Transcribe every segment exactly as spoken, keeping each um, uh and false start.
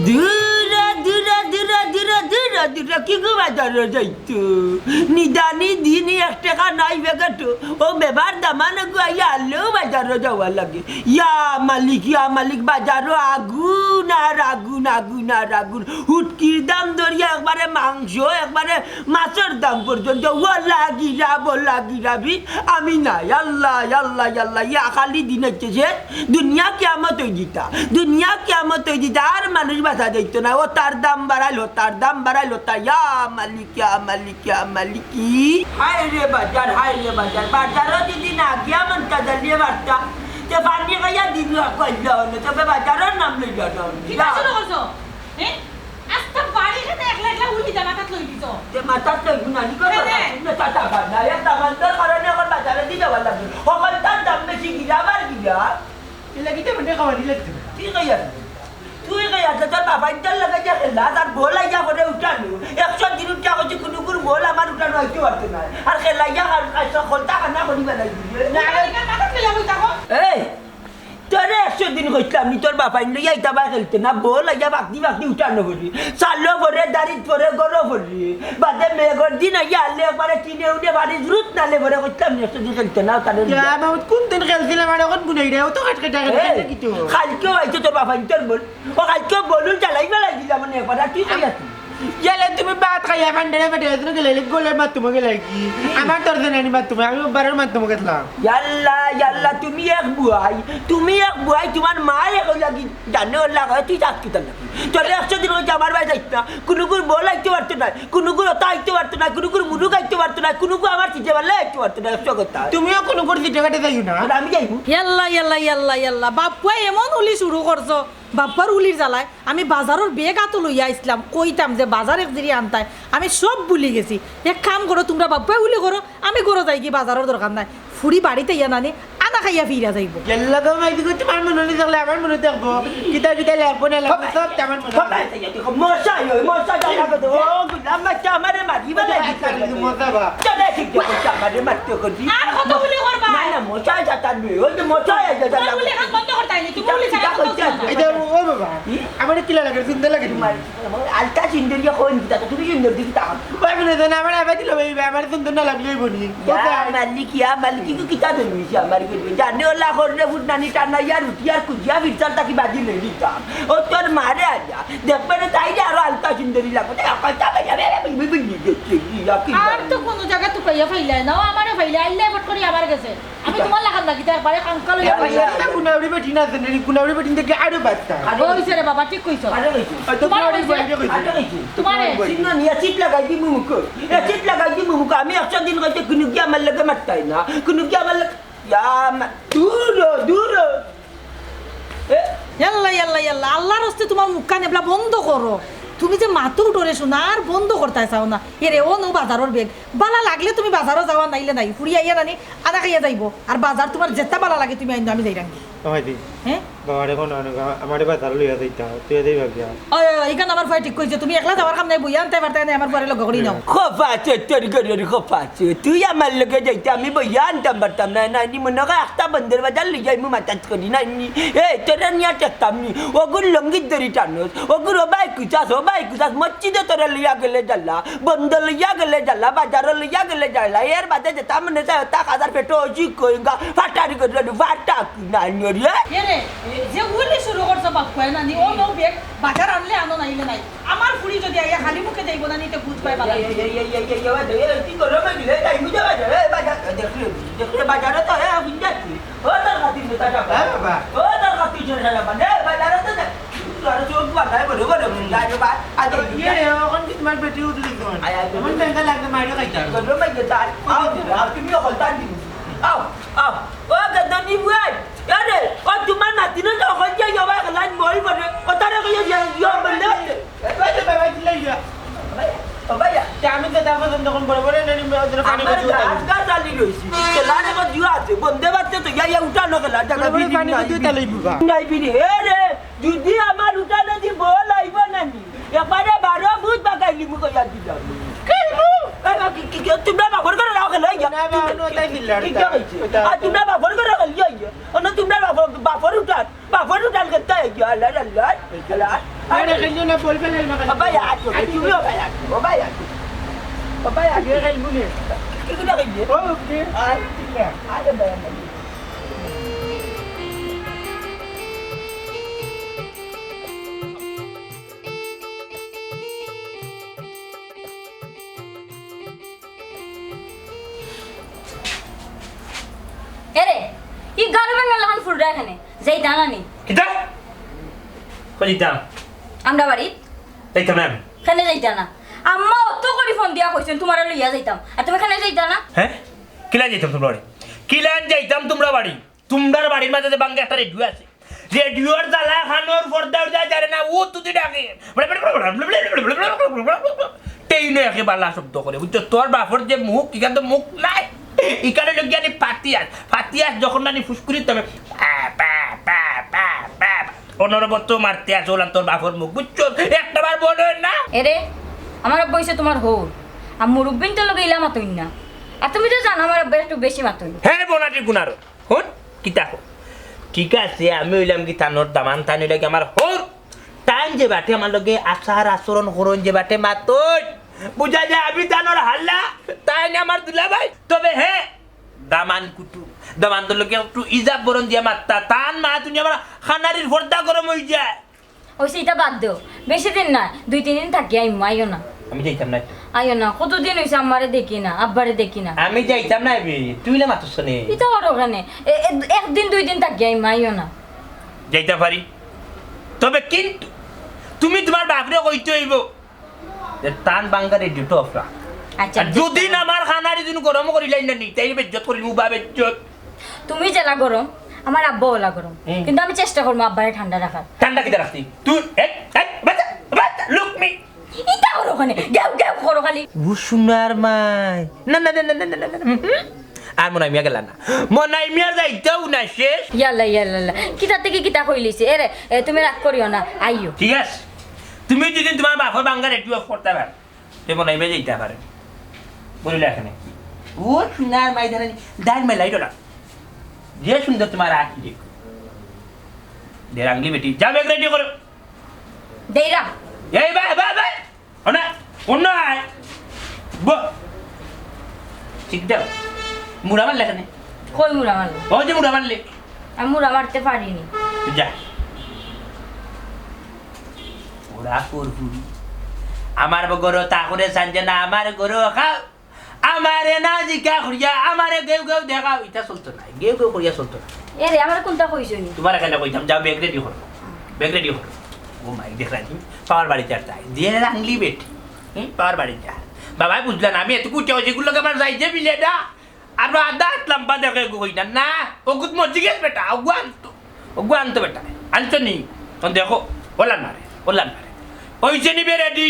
দূরে, দূরে, দূরে, দূরে, দূরে, দূরে, কিগু বাজারো যাইতো? নিদানি দিনি এক টেকা নাই বেগেটো। ও বেবার দামানগু আইয়া আনলেও বাজারো যাওয়া লাগে। ইয়া মালিক, ইয়া মালিক, বাজারো আগুন আর আগুন, আগুন আর আগুন। হুটকির দাম ধরিয়া একবারে মাংস, একবারে মাছর দাম পর্যন্ত। ওলা গিরা, বলা গিরাবি, আমি নাই। আল্লাহ, আল্লাহ, আল্লাহ, ইয়া খালি দিন অইছে যে দুনিয়া কিয়ামত অই দিতা, দুনিয়া কিয়ামত অই দিতা, আর মানুষ বাঁচা যাইতো না। ও তার দাম বাড়াইল, ও তার দাম বাড়াইল, ও তার, ইয়া মালিক, ইয়া মালিক, ইয়া মালিকি। হায় রে বাজার, হায় রে বাজার, বাজারো যদি না গিয়া মনটা জ্বালিয়ে পারতা, তে পানি খাইয়া দিন কইলা হলো, তবে বাজারর নাম লইলা না। কিতা শুরু করছো? হ্যাঁ? আস্তা বাড়ি খেতে একলা একলা উলি দে মাথাত লই দিছো। তে মাথাত লইবো না, নি কথা কেনে? না, তা, তা, না, এর দামানর কারণে আমার বাজারে দিয়ে যাওয়া লাগবে। হকল তার দাম বেশি গিয়া আবার গিয়া। এ লাগি তো মনে খাওয়া দিলে দিতে পারে। কি কইয়া? তুই কইয়া, তোর বাবা ইন্টার লাগে যে খেলা, তার বল আইয়া করে উঠানো। একশো দিন উঠা করছে, কুনুগুর বল আমার উঠানো আইতে পারতো না। আর খেলাইয়া আর, আর সকলটা কান্না করি বেলাই দিলে। না, না, না, মাথাত লইয়া বই থাকো। এই, তোরে একশো দিন কইছিলাম নি, তোর বাপাইন লইয়া ইতা বায় খেলতে না, বল আইয়া বাগদি বাগদি উঠানো করি, চালো পরে, দাড়িত পরে, গরো পরি, বাদে মেঘর দিন আইয়া আনলে একবারে টিনে উঠে বাড়ি জুরুত নালে পরে কইছিলাম নি, একশো দিন খেলতে না, তাহলে ইয়া, বাবা, কোন দিন খেলছিলাম আর এখন বুঝাই রে, ও তো কাট কাটা খেলে এই, খেলে কি তো? কালকেও আইছে তোর বাপাইন তোর বল, ও কালকেও বলুন চালাই বেলাই দিলাম মানে একবার, আর কি কইয়া তুই? ইয়ালে তুমি ভাত খাইয়া ফান্ডারে ফাটে গেছো গেলে, গোলে মাত তুমি গেলে কি? আমার তোর জন্য আনি মাত তুমি, আমি বারোর মাত তুমি গেছিলাম। ইয়াল্লা, ইয়াল্লা, তুমি এক বুয়াই, তুমি এক বুয়াই, তোমার মা এক লাগি জানে ওর লাগা, তুই যাস কিতার লাগি? তোরে একশো দিন হইছে আমার বাড়ি যাইত না, কুনুগুর বল আইতে পারতো না, কুনুগুর ওতা আইতে পারতো না, কুনুগুর মুরুক আইতে পারতো না, কুনুগু আমার সিটে বাল্লা আইতে পারতো না, একশো কথা। তুমিও কুনুগুর সিটে কাটে যাইও না। আর আমি যাইবো। ইয়াল্লা, ইয়াল্লা, ইয়াল্লা, ইয়াল্লা, বাপুয়া এমন উলি শুরু করছো, বাপুয়ার উলির জ্বালায়। আমি বাজারর বেগ আতো লইয়া আইছলাম, কইতাম যে বাজার এক জিরি আনতায়, আমি সব ভুলি গেছি। এক কাম করো, তুমরা বাপুয়া উলি করো, আমি ঘরো যাইগি, বাজারর দরকার নাই। ফুড়ি বাড়িত আইয়া নানি, আনা খাইয়া ফিরা যাইবো। গেল্লা গো মাইদি গো, তোমার মনে নেই থাকলে আমার মনে থাকবো। কিতা কিতা লাগবো না লাগবো, সব তো আমার মনে হবে। মশা, ওই মশা জ্বালা করে। ও, গুলাম বাচ্চা আমারে মারি বেলা কি করে? মশা বা। চলে ঠিক আছে, আমারে মারতে করবি। আর কত গুলি করবা? না, না, মশা আছে তার মেয়ে। ওই যে মশা আছে, জ্বালা করে। বন্ধ করতে আইনি, তুমি গুলি ছাড়া কথা বলছো না। এই যে, ও বাবা, কি? আমারে কিলা লাগে, সুন্দর লাগে তোমার। আলতা সুন্দর ইয়া কই নিতা, তুমি সুন্দর দেখি তা। ওই বলে দেন, আমার আবার দিল, ভাই, আমার সুন্দর না লাগলে বনি। ইয়া মালিক, ইয়া মালিক, কি কিতা ধরবি আমার কি? জানে ওলা করলে ফুট নানি টানা ইয়া রুটি আর কুজিয়া বিরচাল তাকি বাজি লই দিতাম। ও তোর মারে আজা। দেখবে রে, তাই যে আরো আলতা সুন্দরী লাগবে। তাই আলতা বাজা, বে, বে, বে, বে, বে, বে, বে, বে, বে, আর তো কোনো জায়গা তুকাইয়া ফাইলায় না, ও আমারে ফাইলে, আইলে ফট করি আমার গেছে। আমি তোমার লাগান লাগি, তাই একবারে কাঙ্কাল হইয়া ফাইলে। গুনাউরি বেটি না জানে, গুনাউরি বেটি দেখে আরো বাচ্চা। আরে হইছে রে বাবা, ঠিক কইছো। আরে হইছে। হয়তো তোমার গুনাউরি হইছে। বেটি কইছে। আরে হইছে। তোমার তোমার হইছে। সিংহ নিয়ে চিট লাগাই দি মুখ। এ চিট লাগাই দি মুখ। আমি একশো দিন কইতে কুনুগি আমার লগে মাততায় না। কুনুগি আমার লগে, ইয়া মা-, দূর হ, দূর হ। এ? ইয়াল্লা, ইয়াল্লা, ইয়াল্লা। আল্লাহর হস্তে তোমার মুখখান এবলা বন্ধ করো। তুমি যে মাতো উঠরে শোনা, আর বন্ধ করতায় চাও না। এরে, ও নু বাজারর বেগ। বালা লাগলে তুমি বাজারো যাওয়া, নাইলে নাই। ফুড়ি আইয়া নানি, আদা খাইয়া যাইবো। আর বাজার তোমার যেটা বালা লাগে তুমি আইনো, আমি যাইরাম গি। ও ভাইজি, হ্যাঁ? বাবারে কোন আনো গা? আমারে বাজার লইয়া যাইতা, তুই যাই ভাবিয়া। ওই, ওই, ওই, ইখান আমার ভাই ঠিক কইছে, তুমি একলা যাওয়ার কাম নাই, বইয়া আনতে পারতে না, আমার পরে লগে করি নাও। খোফা আছে, তোর ঘরের খোফা আছে। তুই আমার লগে যাইতে আমি বইয়া আনতাম পারতাম না, না, নি মনে হয় একটা বন্দর বাজার লই যাইমু মাতাজ করি না, নি। এ, তোরা নিয়া টেকতাম নি। ওগুর লঙ্গির দড়ি টানোস, ওগুর ও ভাই কুচাস, ও ভাই কুচাস, মসজিদে তোরা লইয়া গেলে জ্বালা, বন্দর লইয়া গেলে জ্বালা, বাজারও লইয়া গেলে জ্বালা। এর বাদে যেতা মনে চায়, ওতা খাজার পেটো অজি কইঙ্গা, ফাটারি করি, ফাটা। না, নিয়ে রে। এ রে, যে উলি শুরু করছো বাপ কয় না, নি ও নো বেগ, বাজার আনলে আনো, নাইলে নাই। আমার ফুড়ি যদি আইয়া খালি মুখে যাইবো না, নিতে বুঝ পাই বালা। এই, এই, এই, এই, এই, এই, এই, এই, কি করো, আমি দিলে, তাই বুঝে বাজার, এই, বাজার, দেখলে, দেখলে, বাজারে তো, হ্যাঁ, বুঝে যাচ্ছি। ও, তোর খাতির নেতা যাবা। হ্যাঁ, বাবা। ও, তোর খাতির নেতা যাবা। নে, বাজারে তো দেখ। তোর চোখ বাঁধায় বড় বড় মুন্ডা, আরে বা, আরে ইয়ে, ওখান কি তোমার বেটি উঠলি কোন? আয়, আয়, এমন বেঙ্গা লাগবে, মাইরও খাইতে হবে। গরম হয়ে গেছে, আর, আও, আও, তুমিও হলতা দিন। আও, আও। ও, গদনি বুয়াই। আরে, ও তোমার নাতিনে তো হল যে ইয়া ভাই, লাইন মল বলে। ও তারে কইয়া দিয়া, ইয়া বলে। এ, ভাই, ভাই, ভাই, চিল্লাই দিয়া। ও ভাই, তে আমি তো দেখো, যখন বড় বড় নেনি, ওদের পানি আমার বুঝিয়ে গাছ গাছ আলি রইছি। খেলার এখন জিও আছে। বন্দে ভারতে তো ইয়া, ইয়া উঠানো খেলা, জায়গা বড় বড় বিল্ডিং পানি নাই। বুঝিয়ে তাহলে বুঝবা। নাই বিল্ডিং। এ রে, যদি আমার উঠানো দি বল আইব না নি, একবারে বারো ফুট বাগাই লিমু কইয়া দিলাম। খেলবো। এ, কি, কি, কি, তোমরা বাপর করে রাও খেলো, ইয়া। না, না, না, তাই দিল্লার কি, কি হইছে? ওটা আর তোমরা বাপর করে খেলো, ইয়া, ইয়া। অন্য তোমরা বাপর, বাপর উঠান। বাপর উঠান করতে হয় কি? আল্লাহ, আল্লাহ, আল্লাহ। আরে, খেলিও না, বল ফেলে না। বাবা, ইয়া, আছো, তুমিও বাবা, ইয়া, আছো। বাবা, ইয়া, আছো। বাবা, ইয়া, আছো। এগুলো খেলবো নে। এগুলো খেলবে? ও, ওকে। আর, ঠিক আছে। আরে, বাবা, বাবা। এরে, ই গারো বেঙ্গল লাখান ফুলরা এখানে। যাইতা না নি? কিতা? কই যাইতাম? আমরা বাড়ি। যাইতাম না আমি। কেনে যাইতা না? আম্মা অত করি ফোন দিয়া কইছইন, তুমারে লইয়া যাইতাম। আর তুমি কেনে যাইতা না? হ্যাঁ? কিলান যাইতাম তুমরা বাড়ি? কিলান যাইতাম তুমরা বাড়ি? তুমরার বাড়ির মাঝে যে বাঙ্গা একটা রেডিও আছে, রেডিওর জ্বালা খানোর পর্দা উর্দা জানে না, ও তুই ডাকে। টেইনো একে বালা শব্দ করে, বুঝছো? তোর বাপর যে মুখ, ইখান তো মুখ নাই। ইখান অইলো গিয়া নি ফাতিয়াস। ফাতিয়াস যখন নানি ফুসকুড়ি তবে পা, পা, পা, পা, পা। অনবরত মারতে আছে, ওলান তোর বাপর মুখ, বুঝছো? একটা বার বলো না। এরে, আমার আব্বা অইছে তুমার হউর। আর মুরব্বিন তো লগে ইলা মাতইন না। আর তুমি তো জানো আমার আব্বা একটু বেশি মাতইন। হ্যাঁ, বোনাটি গুনারো। হুন, কিতা কও? ঠিক আছে, আমি অইলাম কি তানর দামান, তাইন অইলা কি আমার হউর। তাইন যে বাটে আমার লগে আচার আচরণ করইন, যে বাটে মাতইন, বুঝা যায় আমি তানর হালা, তাইন আমার দুলাভাই। তবে হ্যাঁ, দামান কুটু, দামানর লগে একটু ইজাব বরন দিয়া মাততা, তান মাত হুনি আমার খানারির পর্দা গরম অই যায়। অইছে, ইতা বাদ দেও। বেশি দিন না, দুই তিন দিন থাকি আইমু, আইও না। আমি যাইতাম না। আইও না, কতদিন অইছে আম্মারে দেখি না, আব্বারে দেখি না। আমি যাইতাম না, এবি, তুই না মাতছ নে। ইতা করো কেনে? এ, এ, একদিন দুই দিন থাকি আইমু, আইও না। যাইতা পারি, তবে কিন্তু তুমি তুমার বাপরে কইতে অইবো যে তান বাঙ্গা রেডিওটা অফ রাখ। আচ্ছা, আর দুদিন আমার খানারি দিন গরম করিলাইন না নি, তাইন বেইজ্জত করিমু বা বেইজ্জত। তুমি যেলা গরম, আমার আব্বা ওলা গরম। হুম। কিন্তু আমি চেষ্টা করমু আব্বারে ঠান্ডা রাখার। ঠান্ডা কিতা রাখতি? তুই, এই, এই, বাচ্চা, বাচ্চা, look me। ইতা করো কেনে? গেউ গেউ করো খালি। ও সোনার মাই। না, না, না। হুম, হুম। আর মনাই মিয়া গেলা না। মনাই মিয়া যাইতেও না শেষ। ইয়াল্লা, ইয়াল্লা, ইয়াল্লা। কিতা থাকি কিতা কইলিছে? এরে, এ, তুমি রাগ করিও না, আইও। ঠিক আছে। তুমি যদি তুমার বাপর বাঙ্গা রেডিও অফ করতা পারো, তে মনাই মিয়া যাইতা পারে। বলিলা এখানে। ও সোনার মাই ধরে ডাক মেলাই ডলা। যে সুন্দর তুমার আঁখি দেখো। দেরাংলি বেটি, যা ব্যাগ রেডি করো। দেইরা। এই ভাই, ভাই, ভাই। অনা, অনা আয়। বহ। ঠিক দাও। মুড়া মারলে এখানে। কই মুড়া মারলে? ওই যে মুড়া মারলে। আমি মুড়া মারতে পারি নি। যা। ওরা করবি। আমার ঘরো তা করে সানজে না, আমার ঘরো খাও। আমারে না জিকা করিয়া, আমারে গেউ গেউ দেখাও, ইতা চলতো নায়। গেউ গেউ করিয়া চলতো নায়। এরে, আমারে কুনটা কইছো নি? তুমারে কেনে কইতাম, যাও ব্যাগ রেডি করো। ব্যাগ রেডি করো। ও মাই, দেখরায়নি, পাওয়ার বাড়ি যার তাই। যে রাংলি বেটি, হুম, পাওয়ার বাড়ি যার। বাবায় বুঝলা না, আমি এতকু উঠে অইছি, এগুর লগে আমার যাইতে মিলে না। আর আধা হাত লম্বা দেখে এগু কই না, না, ওগুত মজি গেছে বেটা, ওগু আনতো। ওগু আনতো বেটা। আনছো নি? তখন দেখো, ওলান মারে, ওলান মারে। অইছে নি বে রেডি?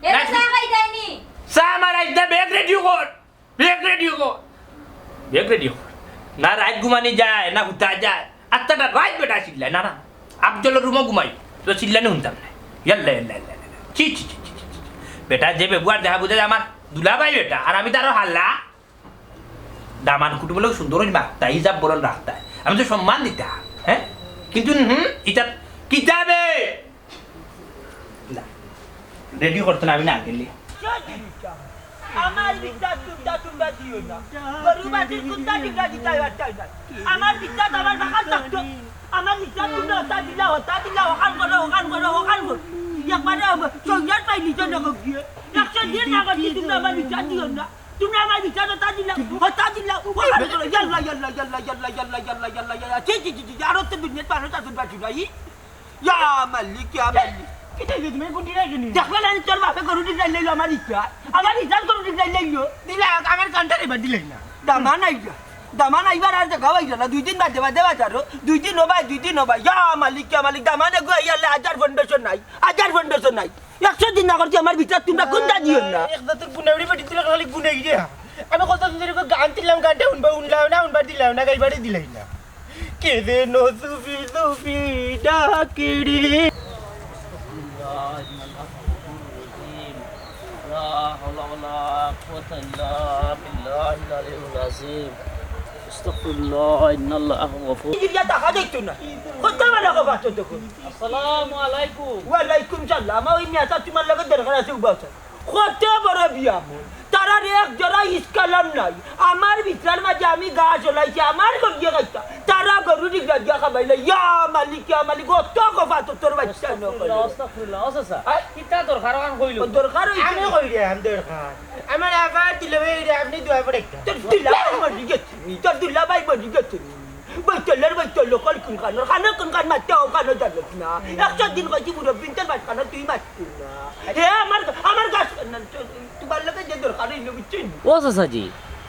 এরে, না, চা খাই যায়নি? চা আমার আইজ না, ব্যাগ রেডি কর। ব্যাগ রেডি কর। ব্যাগ রেডি কর। না রাইত ঘুমানি যায়, না হুতা যায়। আত্মাটা রাইত বেটা চিল্লায়, না, না। আফজলর রুমো ঘুমাই, তো চিল্লানি হুনতাম না। ইয়াল্লা, ইয়াল্লা, ইয়াল্লা, ইয়াল্লা। ছি, ছি, ছি। বেটা যে ব্যবহার দেখা বুঝা যায় আমার দুলাভাই বেটা, আর আমি তার হালা। দামান কুটুম বলে সুন্দর অই মারতা, হিজাব বরন রাখতা। আমি তো সম্মান দিতা, হ্যাঁ? কিন্তু হুম, ইতা কিতাবে? না, রেডি করতো না, আমি না গেলে। আমার বিচার তুমরা, তুমরা দিও না। গরু মাটির কুত্তা তুমরা দিতায় পারতায় না। আমার বিচার আমার বাগান থাকতো। আমার বিচার তুমরা হতা দিলা, হতা দিলা, ওখান করো, ওখান করো, ওখান করো। একবারে সৈন্যর পাই নিচে নগর গিয়ে। একশো দিন না করছি, তুমরা আমার বিচার দিও না। তুমরা আমার বিচার হতা দিলা, হতা দিলা, ওখান করো। ইয়াল্লা, ইয়াল্লা, ইয়াল্লা, ইয়াল্লা, ইয়াল্লা, ইয়াল্লা, ইয়াল্লা, ইয়াল্লা, ইয়াল্লা। ছি, ছি, ছি, ছি, আরো তো দুনিয়াত পারো, তা তুমরা চুরাই। ইয়া মালিক, ইয়া মালিক। কিতা হইছে তুমি? কোন দিন আইছো নি? দেখবে না, তোর বাপে গরু দিলাই লইলো আমার ইচ্ছা। আমার ইচ্ছা গরু দিলাই লইলো। দিলা, আমার কানটা এবার দিলাই না। দামান আইবা। দামান আইবার আর দেখা পাইছো না। দুই দিন বাদে বাদে বাজারো। দুই দিন ও ভাই, দুই দিন ও ভাই। ইয়া মালিক, ইয়া মালিক। দামান এগু আইয়ালে আজার ফাউন্ডেশন নাই। আজার ফাউন্ডেশন নাই। একশো দিন না করছি আমার বিচার, তুমরা কোনটা দিও না? এক জাতের গুনাউরি বেটি দিলে খালি গুনাই রে। আমি কত সুন্দর করে গান দিলাম, গানটা হুনবা, হুনলাও না, হুনবার দিলাও না, গাইবারে দিলাই না। কে যেন চুপি চুপি ডাকে রে। لا حول ولا قوة إلا بالله العلي العظيم. আস্তাগফিরুল্লাহ, ইন্নাল্লাহা গাফুর। ইদিকে টাকা দেখতো না। কত বড় কথা তো দেখো। আসসালামু আলাইকুম। ওয়ালাইকুম সালাম। ওই মিয়া সাব, তুমার লগে দরকার আছে, উবা আছে। কত বড় বিয়া মন। তারার এক জোড়া ইস্কালাম নাই। আমার বিছনার মাঝে আমি গা জ্বলাইছি, আমার গরু দিয়া খাইতা। তারা গরু ডিগরা দিয়া খাবাইলে, ইয়া মালিক, ইয়া মালিক, অত কথা তো তোর বাচ্চা নকল। আস্তাগফিরুল্লাহ, আস্তাগফিরুল্লাহ, ও চাচা। আয়? কিতা দরকার অখান কইলো? ও দরকার অইছে। আমি কই রে, আমি দরকার। আমার আবার দিলে ভাই রে, আপনি দোয়া পড়ে একটা। তোর দুলাভাই মরি গেছে নি, তোর দুলাভাই মরি গেছে নি। বৈতলের বৈতল লোকল কোন কানোর, কানো কোন কান মারতে ও কানো জানোস না। একশো দিন কইছি মুরব্বিন্তর মাঝখানো তুই মারতে না। এ আমার, আমার গাছ, না, তো, তোমার লগে যে দরকার অইলো, বুঝছো নি? ও চাচাজি,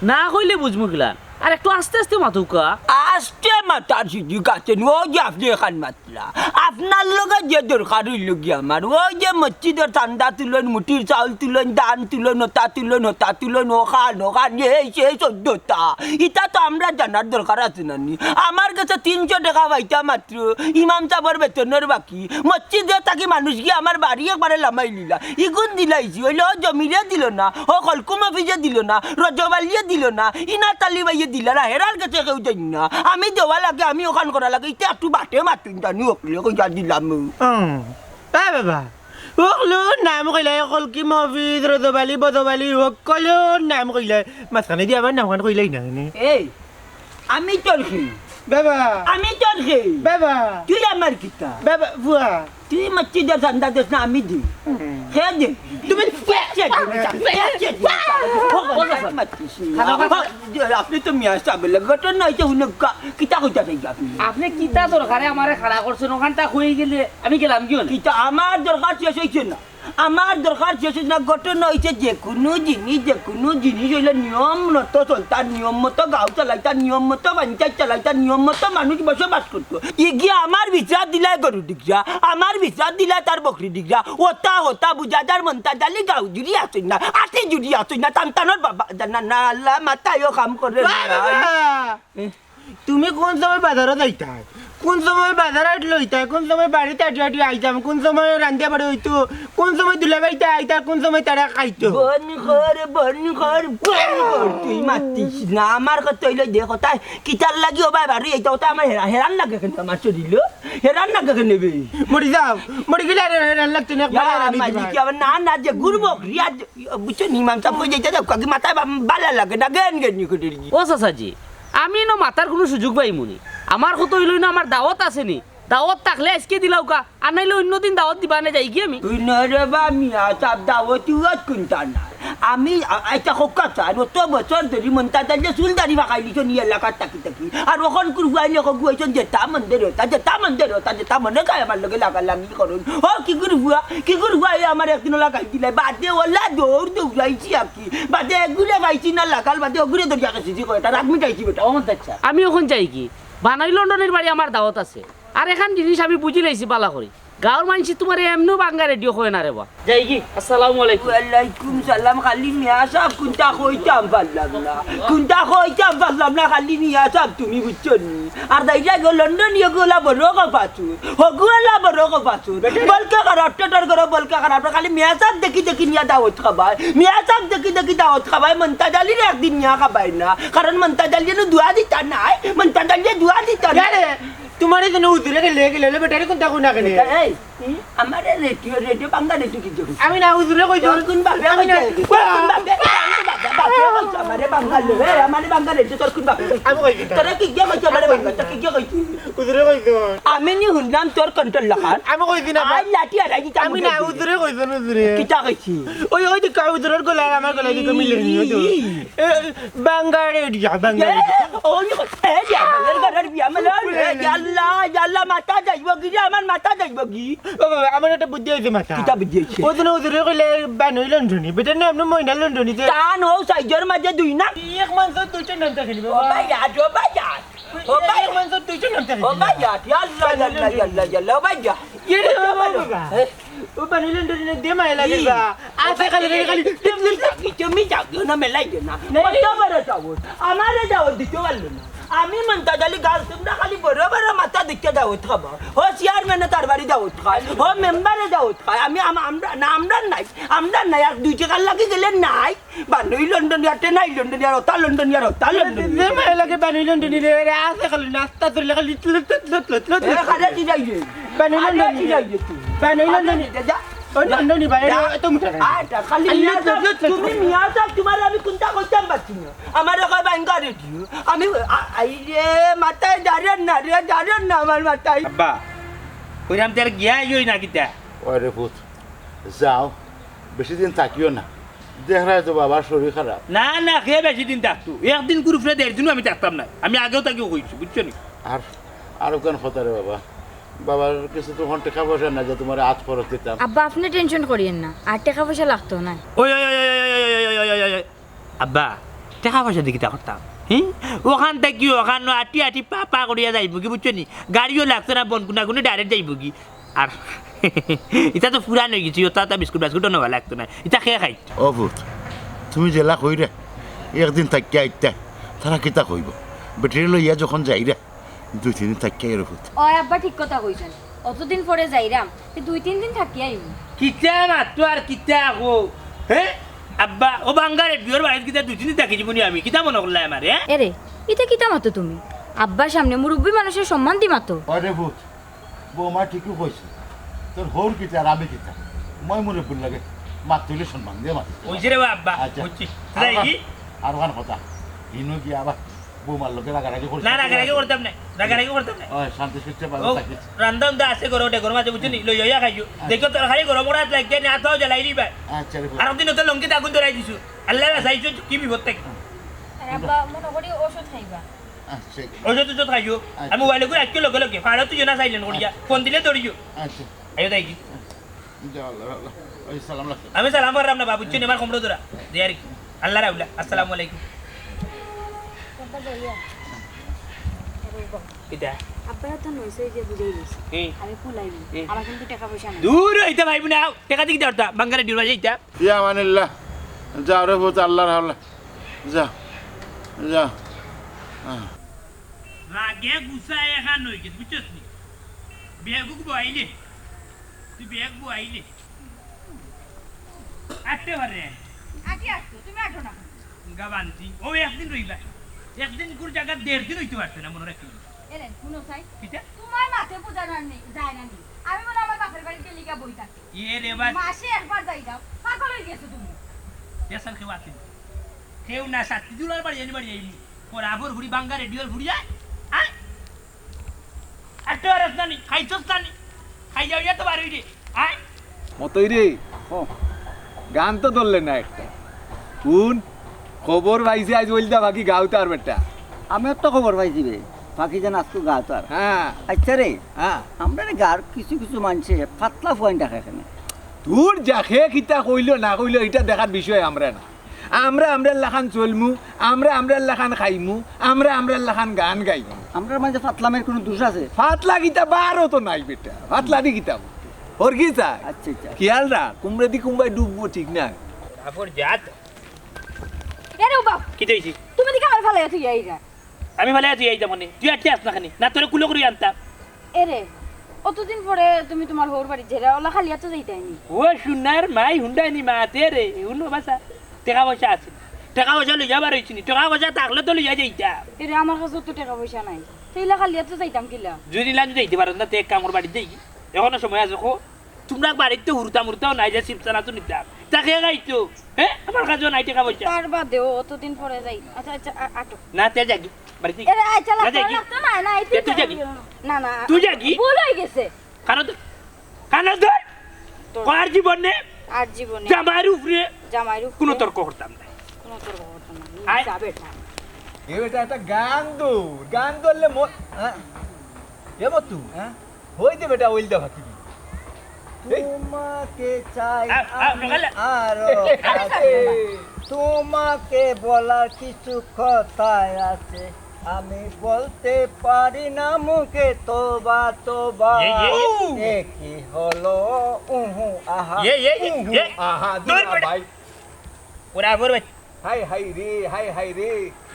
না কইলে বুঝমু কিলা? আর একটু আস্তে আস্তে মাতুক্কা। আস্তে মাতার সুযোগ আছে নি, ও যে আপনি এখান মাতলা। আপনার লগে যে দরকার অইলো গি আমার, ওই যে মসজিদর চান্দা তুলইন, মুঠির চাউল তুলইন, ধান তুলইন, ওটা তুলইন, ওটা তুলইন, ওখান, ওখান, এই সেই চোদ্দটা। ইটা তো আমরা জানার দরকার আছে না নি? আমার গেছে তিনশো টেকা পাইতা মাত্র, ইমাম সাবর বেতনর বাকি। মসজিদে থাকি মানুষ গিয়া আমার বাড়ি একবারে লামাই লিলা। ইগুন দিলাইছি, অইলে ও জমিরে দিলো না, ও খলকুম অফিসে দিলো না, রজব আলিয়ে দিলো না, ইনাত আলী ভাইয়ে দিলা না, হেরার গেছে কেউ যাইন না। আমি দেওয়া লাগে, আমি ওখান করা লাগে, ইতে একটু বাটে মাতুন জানি, অকলে কইয়া দিলাম। হুম। এ বাবা, অকলর নাম কইলাই, খলকুম অফিস, রজব আলী, বজব আলী, অকলর নাম কইলাই। মাঝখানে দি আমার নামখান কইলাই না, নে? এই, আমি তোর কি? বাবা। আমি তোর কি? বাবা। তুই আমার কিতা? বাবা, বুয়া। তুই মসজিদর চান্দা দেস না, আমি দি। হুম। হে দে। তুমি কে দে? কে দে? আপনি তো মিয়া সাব, ঘটনা অইছে, হুনো, কিতা কইতা চাইবা আপনি? আপনি কিতা দরকারে আমারে খাড়া করছেন? ওখানটা হয়ে গেলে আমি গেলাম কিও না? কিতা আমার দরকার শেষ অইছে না? আমার দরকার শেষ না, ঘটনা অইছে যে কুনু জিনিস, যে কুনু জিনিস অইলে নিয়ম মতো চলতা, নিয়ম মতো গাঁও চালাইতা, নিয়ম মতো পঞ্চায়েত চালাইতা, নিয়ম মতো মানুষ বসবাস করতো। ইগিয়ে আমার বিছরাত দিলায় গরু ডিগরা, আমার বিছরাত দিলায় তার বকরি ডিগরা, ওতা হতা বুঝা যার মন্তাজ আলী গাঁও জুড়ি আছইন না, আটি জুড়ি আছইন না, টান টানোর বাবা, না, না, আল্লাহ মাথায়ও কাম করে না। বাবা! এ? তুমি কোন সময় বাজারো যাইতায়, কোন সময় বাজার হাট লইতায়, কোন সময় বাড়িত আটি আটি আইতাম, কোন সময় রান্ধিয়া বাড়ি অইতো, কোন সময় দুলাভাইতে আইতা, কোন সময় তারা খাইতো? বন্ধ কর, বন্ধ কর, বন্ধ কর, তুই মাতিস না। আমার কথা অইলো যে কথা, কিতার লাগি ও ভাই বাড়ি এইটা ওটা আমার হেরা-, হেরান লাগে কেনে আমার শরীলো? হেরান লাগে কেনে বে? মরি যাও, মরি গেলে আর হেরান লাগতো না, একবার ইয়া, হেরানি আমার দিবা। কি আবার না, না, যে ঘুরবো, রিয়া, বুঝছো নি, ইমাম সাব কই যাইতে যাও, কাকি মাথায় বা-, বালা লাগে না, গেন গেন নি করে রে। ও চাচাজি, আমি ইনো মাতার কুনু সুযোগ পাইমু নি। আমার কথা অইলো না, আমার দাওয়াত আছে নি। দাওয়াত থাকলে আইজকে দিলাউক্কা, আর নাইলে অইন্য দিন দাওয়াত দিবা নে, যাইগি আমি। তুই নরে বা মিয়া সাব, দাওয়াত উয়াত কুনটা না। আমি আ-, আইচ্ছা, কউক্কা চাই, অত বছর ধরি মন্তাজ আলীয়ে চুল দাড়ি পাকাইলিছো নি এলাকাত থাকি থাকি। আর অখন কুরু ফুয়াইলে কগু অইছন যেতা মন দের অতা, যেতা মন দের অতা, যেতা মনে কয় আমার লগে লাগালাগি করইন। ও কিগুর ফুয়া, কিগুর ফুয়া, এ আমার একদিনও লাগাই দিলায়। বাদে অলা দৌড় দৌড়াইছি আকি। বাদে এগুরে পাইছি না লাগাল, বাদে অগুরে ধরিয়া গেছি, জি কয়, তার আগ মিটাইছি বেটা। ও মন্তাজ চাচা, আমি অখন যাইগি। বানাই লন্ডনর বাড়ি আমার দাওয়াত আছে। আর এখান জিনিস আমি বুঝিলাইছি বালা করি। গাঁওর মানষে তুমারে এমনেও বাঙ্গা রেডিও কয় না রে বা। যাইগি, আসসালামু আলাইকুম। ওয়ালাইকুম সালাম, খালি মিয়া সাব কুনটা কইতাম পারলাম না, কুনটা কইতাম পারলাম না, খালি মিয়া সাব তুমি বুঝছো নি। আর দাইরা গো লন্ডন ইয়ে গো অলা বড় কপাসুর, হগু অলা বড় কপাসুর, বলকে খারাপ, টেটর করো বলকে খারাপ, খালি মিয়া সাব দেখি দেখি নিয়া দাওয়াত খাবায়, মিয়া সাব দেখি দেখি দাওয়াত খাবায়, মন্তাজ আলীরে একদিন নিয়া খাবায় না, কারণ মন্তাজ আলীয়ে নু দোয়া দিতা নায়, মন্তাজ আলীয়ে দোয়া দিতা নায়। ইয়ারে, তুমারে যেন হুজুরে গেলে গেলে, বেটারে কুনটা কুনা কেনে? এই, হুম? আমারে রেডিও, রেডিও বাঙ্গা রেডিও কি জন্য? আমি না হুজুরে কইছি। তোর কুন বাপে আমি না। কইছে? তোর কুন বাপে? বাপে কইছে আমারে বাঙ্গা লো। এই, আমারে বাঙ্গা রেডিও তোর কুন বাপে কইছে? আমি কইছি না। তোরে কিগিয়ে কইছে আমারে বাঙ্গা? তোরে কিগিয়ে কইছে? হুজুরে কইছে। আমি নি হুনলাম তোর কন্ট্রোল লাখান। আমি কইছি না। আই লাঠি আর আই দিতাম আমি না, হুজুরে। হুজুরে কইছে, হুজুরে। কিতা কইছি? ওই, ওই দিকে হুজুরের গলায় আমার গলায় দিকে মিলে নি, ওই তো। এ, বাঙ্গা রেডিও, বাঙ্গা এ, রেডিও। ওই, এ, যা, বাঙ্গার ঘরের বিয়া, মানে, এ, ইয়া আল্লাহ, ইয়া আল্লাহ, মাথা যাইব গি রে, আমার মাথা যাইব গি। ও বাবা, আমার একটা বুদ্ধি অইছে মাথা। কিতা বুদ্ধি অইছে? ওই দিন হুজুরে কইলে বানই লন্ডনি, বেটার নাম না ময়না লন্ডনি যে। তান ও সাইজর মাঝে দুই না। এক মানষর দুইটা নাম থাকে নি ও বাবা। ভাই, আজ, ও ভাই, আজ। ও ভাই, এক মানষর দুইটা নাম থাকে ও নি ভাই, বাবা। আজ, ইয়া আল্লাহ, ইয়া আল্লাহ, ইয়া আল্লাহ, ইয়া আল্লাহ, ও ভাই, আজ। এ রে বাবা, বাবা। এ? ও বানই লন্ডনি না দে মায়া লাগে ই। বা। আছে খালি, খালি, খালি। তুমি যাও, তুমি যাও, না মেলাই দে না। না, কত বড় সাহস। আমারে দাওয়াত দিতে পারলো না। আমি মন্তাজ আলী গাছ, তোমরা খালি বড় বড় মাথা দেখে দাওয়াত খাবা। ও চেয়ারম্যানে তার বাড়ি দাওয়াত খায়, ও মেম্বারে দাওয়াত খায়। আমি, আম-, আমরা, না, আমরা নাই, আমরা না, এক দুই টেকার লাগি গেলে নাই। বানই লন্ডনিয়ার, টেনাই লন্ডনিয়ার, ওতা লন্ডনিয়ার, ওতা লন্ডনিয়ার। যে মায় লাগে বানই লন্ডনিয়ার, এরে আছে খালি নাস্তা ধরলে খালি লুট লুট লুট লুট লুট লুট। এ, খালি চিল্লাই রে। বানই খালি লন্ডনি। চিল্লাই রে তুই। বানই লন্ডনি। খালি যা। ও লন্ডনি ভাই, যা। এত মোটা। আটা, খালি খালি নিয়া লুট যাও, লুট লুট। তুমি নিয়া যাও, তোমার আমি কোনটা করতাম পারছি না। আমার ওখানে ব্যাংকারে দিও। আমি, আ-, আই রে, মাথায় দাঁড়ান না রে, দাঁড়ান না আমার মাথায়। আব্বা, কইরাম তার গিয়া আইও না কিতা? ওরে পুত, যাও, বেশি দিন থাকিও না। দেখরায় তো বাবার শরীর খারাপ। না, না, কে বেশি দিন থাকতো? একদিন কুরুফরে দেড় দিনও আমি থাকতাম না। আমি আগেও তাকে কইছি, বুঝছো নি? আর, আর ওখান কথা রে বাবা, বাবার কিছু তো এখন টেকা পয়সা না যে তোমার আত খরচ দিতাম। আব্বা, আপনে টেনশন করিয়েন না, আর টেকা পয়সা লাগতো না। ওই, ওই, ওই, ওই, ওই, ওই, ওই, ওই, ওই, ওই, ওই, ওই। আব্বা, টেকা পয়সা দি কিতা করতাম? হি? ওখান থাকি ওখান আটি আটি পা পা করিয়া যাইবো কি, বুঝছো নি? গাড়িও লাগতো না, বনকুনা কুনি ডাইরেক্ট যাইবো কি? আর ইতা তো পুরান অই গেছে, ইতা তো বিস্কুট বাস্কুটও নেওয়া লাগতো না, ইতা কে খাইত? ও পুত, তুমি যেলা কইরে একদিন থাকিয়া আইতায়, তারা কিতা কইবো? বেটিরে লইয়া যখন যাইরে, দুই তিন দিন থাকিয়া আইরে পুত। ওই আব্বা ঠিক কথা কইছইন, অতদিন পরে যাইরাম, তে দুই তিন দিন থাকিয়া আইমু। কিতা মাতো আর কিতা কও, হে? আব্বা, ও বাঙ্গারে বিয়র বাড়িত কিতা দুই তিন দিন থাকি যাইমু নি আমি? কিতা মনো করলায় আমারে, হে? এরে, ইতা কিতা মাতো তুমি? আব্বার সামনে মুরব্বি মানুষর সম্মান দি মাতো। ওরে পুত, বৌমা ঠিকউ কইছে, তোর হউর কিতা আর আমি কিতা? মই মুরব্বির লগে মাততে অইলে সম্মান দিয়া মাততে অয়। অইছে রে বা আব্বা, আচ্ছা। বুঝছি। আর যাই কি? আর ওখান কথা, হিনো গিয়া আবার বৌমার লগে রাগারাগি করিস না, না। রাগারাগি করতাম না, রাগারাগি করতাম না। ওই, শান্তি সুখে ভালো ও, থাকিস। রান্দা উন্দা আছে ঘরো, ডেগর মাঝে, বুঝছো নি? লই আইয়া খাইও। আচ্ছা। দেখো, তরকারি গরম করাত লাগিয়া নি, আত পাও জ্বালাই দিবায়। আচ্ছা রে পুত। আর দিন তো লঙ্কি দাগুন ধরাই দিছো। আল্লাহ বাঁচাইছো, কি বিপদ থাকি। আব্বা, মনো করি ওষুধ খাইবা। আচ্ছা। ওষুধ টষুধ খাইও। আচ্ছা। আর মোবাইল করে আজকে লগে লগে, ফাড়ো তুই না silent করিয়া। আচ্ছা। ফোন দিলে ধরিও। আচ্ছা। আইও দেখি। যাও, আল্লাহ, আল্লাহ। ওই সালাম রাখো। আমি সালাম করলাম না, বাবু, বুঝছো নি, আমার কমরো ধরা। দে আর কি। আল্লাহ রাউলা, আসসালামু আলাইকুম। বাবা যাইয়া। আরে বাবা। কিতা? আব্বারা তো নইছে যে বুঝাই দিছে। হুম। আমি ফুলাইবি। হুম। আমার কিন্তু টেকা পয়সা নাই। দূর হইতে ভাইবো না, টেকা দি কিতা করতা? বাঙ্গারে ডিউর বাজে ইতা। ইয়া আমানিল্লাহ। যাও রে পুত, আল্লাহর হাওলা। যা। যা। আহ। রাগে গুছায় এখান অই গেছে, বুঝছস নি? বেগুক বইলে। তুই বেগ বইলে। আটতে পারে। আটি আটতো, তুমি আটো না। গাবান্তি। ও একদিন রইবা। একদিন কুর জাগাত দেড় দিন অইতে পারছে না, মনো রাখি। এরে, হুনো চাই। কিতা? তুমার মাতে বুঝা না নি, যায় না নি। আমি মনে আমার বাপের বাড়িত গেলিগা বই থাকি। ইয়ে রে বা। মাসে একবার যাই যাও। পাগল অই গেছো তুমি। দেশান কেউ আছে নি? কেউ না, সাত্তি দুলার বাড়ি আনি বাড়ি আইমু। বরাবর ঘুরি বাঙ্গা রেডিওর ঘুরি আয়। আয়। আর তো আর না নি, খাইছস না নি? খাই যাও, ইয়া তো বার অই রে। আয়। মতই রে, ও, গান তো ধরলে না একটা। কোন খবর পাইছে আইজ বলতা বাকি গাউতার বেটা? আমি তো খবর পাইছি রে, বাকি যেন আজকে গাউতার। হ্যাঁ। আচ্ছা রে, হ্যাঁ। আমরা রে গার কিছু কিছু মানষে পাতলা পয়েন্ট রাখে এখানে। তোর যাকে কিতা কইলো না কইলো, এটা দেখার বিষয় আমরা না। আমরা আমরার লাখান চলমু, আমরা আমরার লাখান খাইমু, আমরা আমরার লাখান গান গাইমু। আমরার মাঝে ফাতলামের কোনো দোষ আছে? ফাতলা কিতা বারো তো নাই বেটা, ফাতলা দি কিতা? হরগিতা? আচ্ছা, আচ্ছা। খেয়াল রাখ, কুমড়ে দি কুম্বাই ডুববো, ঠিক না? আপর জাত। এরে বাপ! কিতা অইছে? তুমি দিকে আমার ফালাইয়া তুই আইরা। আমি ফালাইয়া তুই আইতাম মানে? তুই আটকে আস না খানি। না তোরে কুলো করি আনতাম। এরে, অতদিন পরে তুমি তুমার হউর বাড়ি যেরা, ওলা খালি আতো যাইতায় নি? ও সোনার মাই হুন্ডায় নি মাতে রে, হুনো বাসা। টেকা পয়সা আছে। টেকা পয়সা লইয়া বার অইছি নি। টেকা পয়সা থাকলে তো লইয়া যাইতাম। এরে, আমার কাছে তো টেকা পয়সা নাই। তেইলা খালি আতো যাইতাম কিলা? যদি না যাইতে পারো না, তে এক কাম কর, বাড়িত যাই। এখনো সময় আছে, কো। তুমরা বাড়িত তো হুরুতা মুরুতাও নাই যে চিপস চানাচুর নিতাম। তা কে খাইতো? হ্যাঁ? আমার কাছেও নাই টেকা পয়সা। তার বাদেও অতদিন পরে যাই। আচ্ছা, আচ্ছা, আ-, আটো। না, তে যাগি। বাড়িত যাগি। এরে, আচ্ছা, না, লাগতো, যাগি। লাগতো না, না, এই তে তুই যাগি। না, না। তুই যাগি। ভুল অই গেছে। কানো ধর। কানো ধর। তোর কর জীবনে। আর জীবনে। জামাইর উপরে। জামাইর উপরে। কোনো তর্ক করতাম না। কোনো তর্ক করতাম না। আয়। যা বেটা। এ বেটা একটা গান দৌড়। গান ধরলে মন, হ্যাঁ? এ মতু, হ্যাঁ? হই দে বেটা, ওইল দে বাকি। এই। তোমাকে চাই আ, আ, আমি সকালে। আরো কাছে। তোমাকে বলার কিছু কথা আছে, আমি বলতে পারি না মুখে, তোবা, তোবা। এ, এ, এ। এ কি হলো? উহু, আহা, এ, এ, এ, উহু, এ। আহা, দূর দুলা বেটা। ভাই। ওরা, ওরা। হাই, হাই রে, হাই, হাই রে।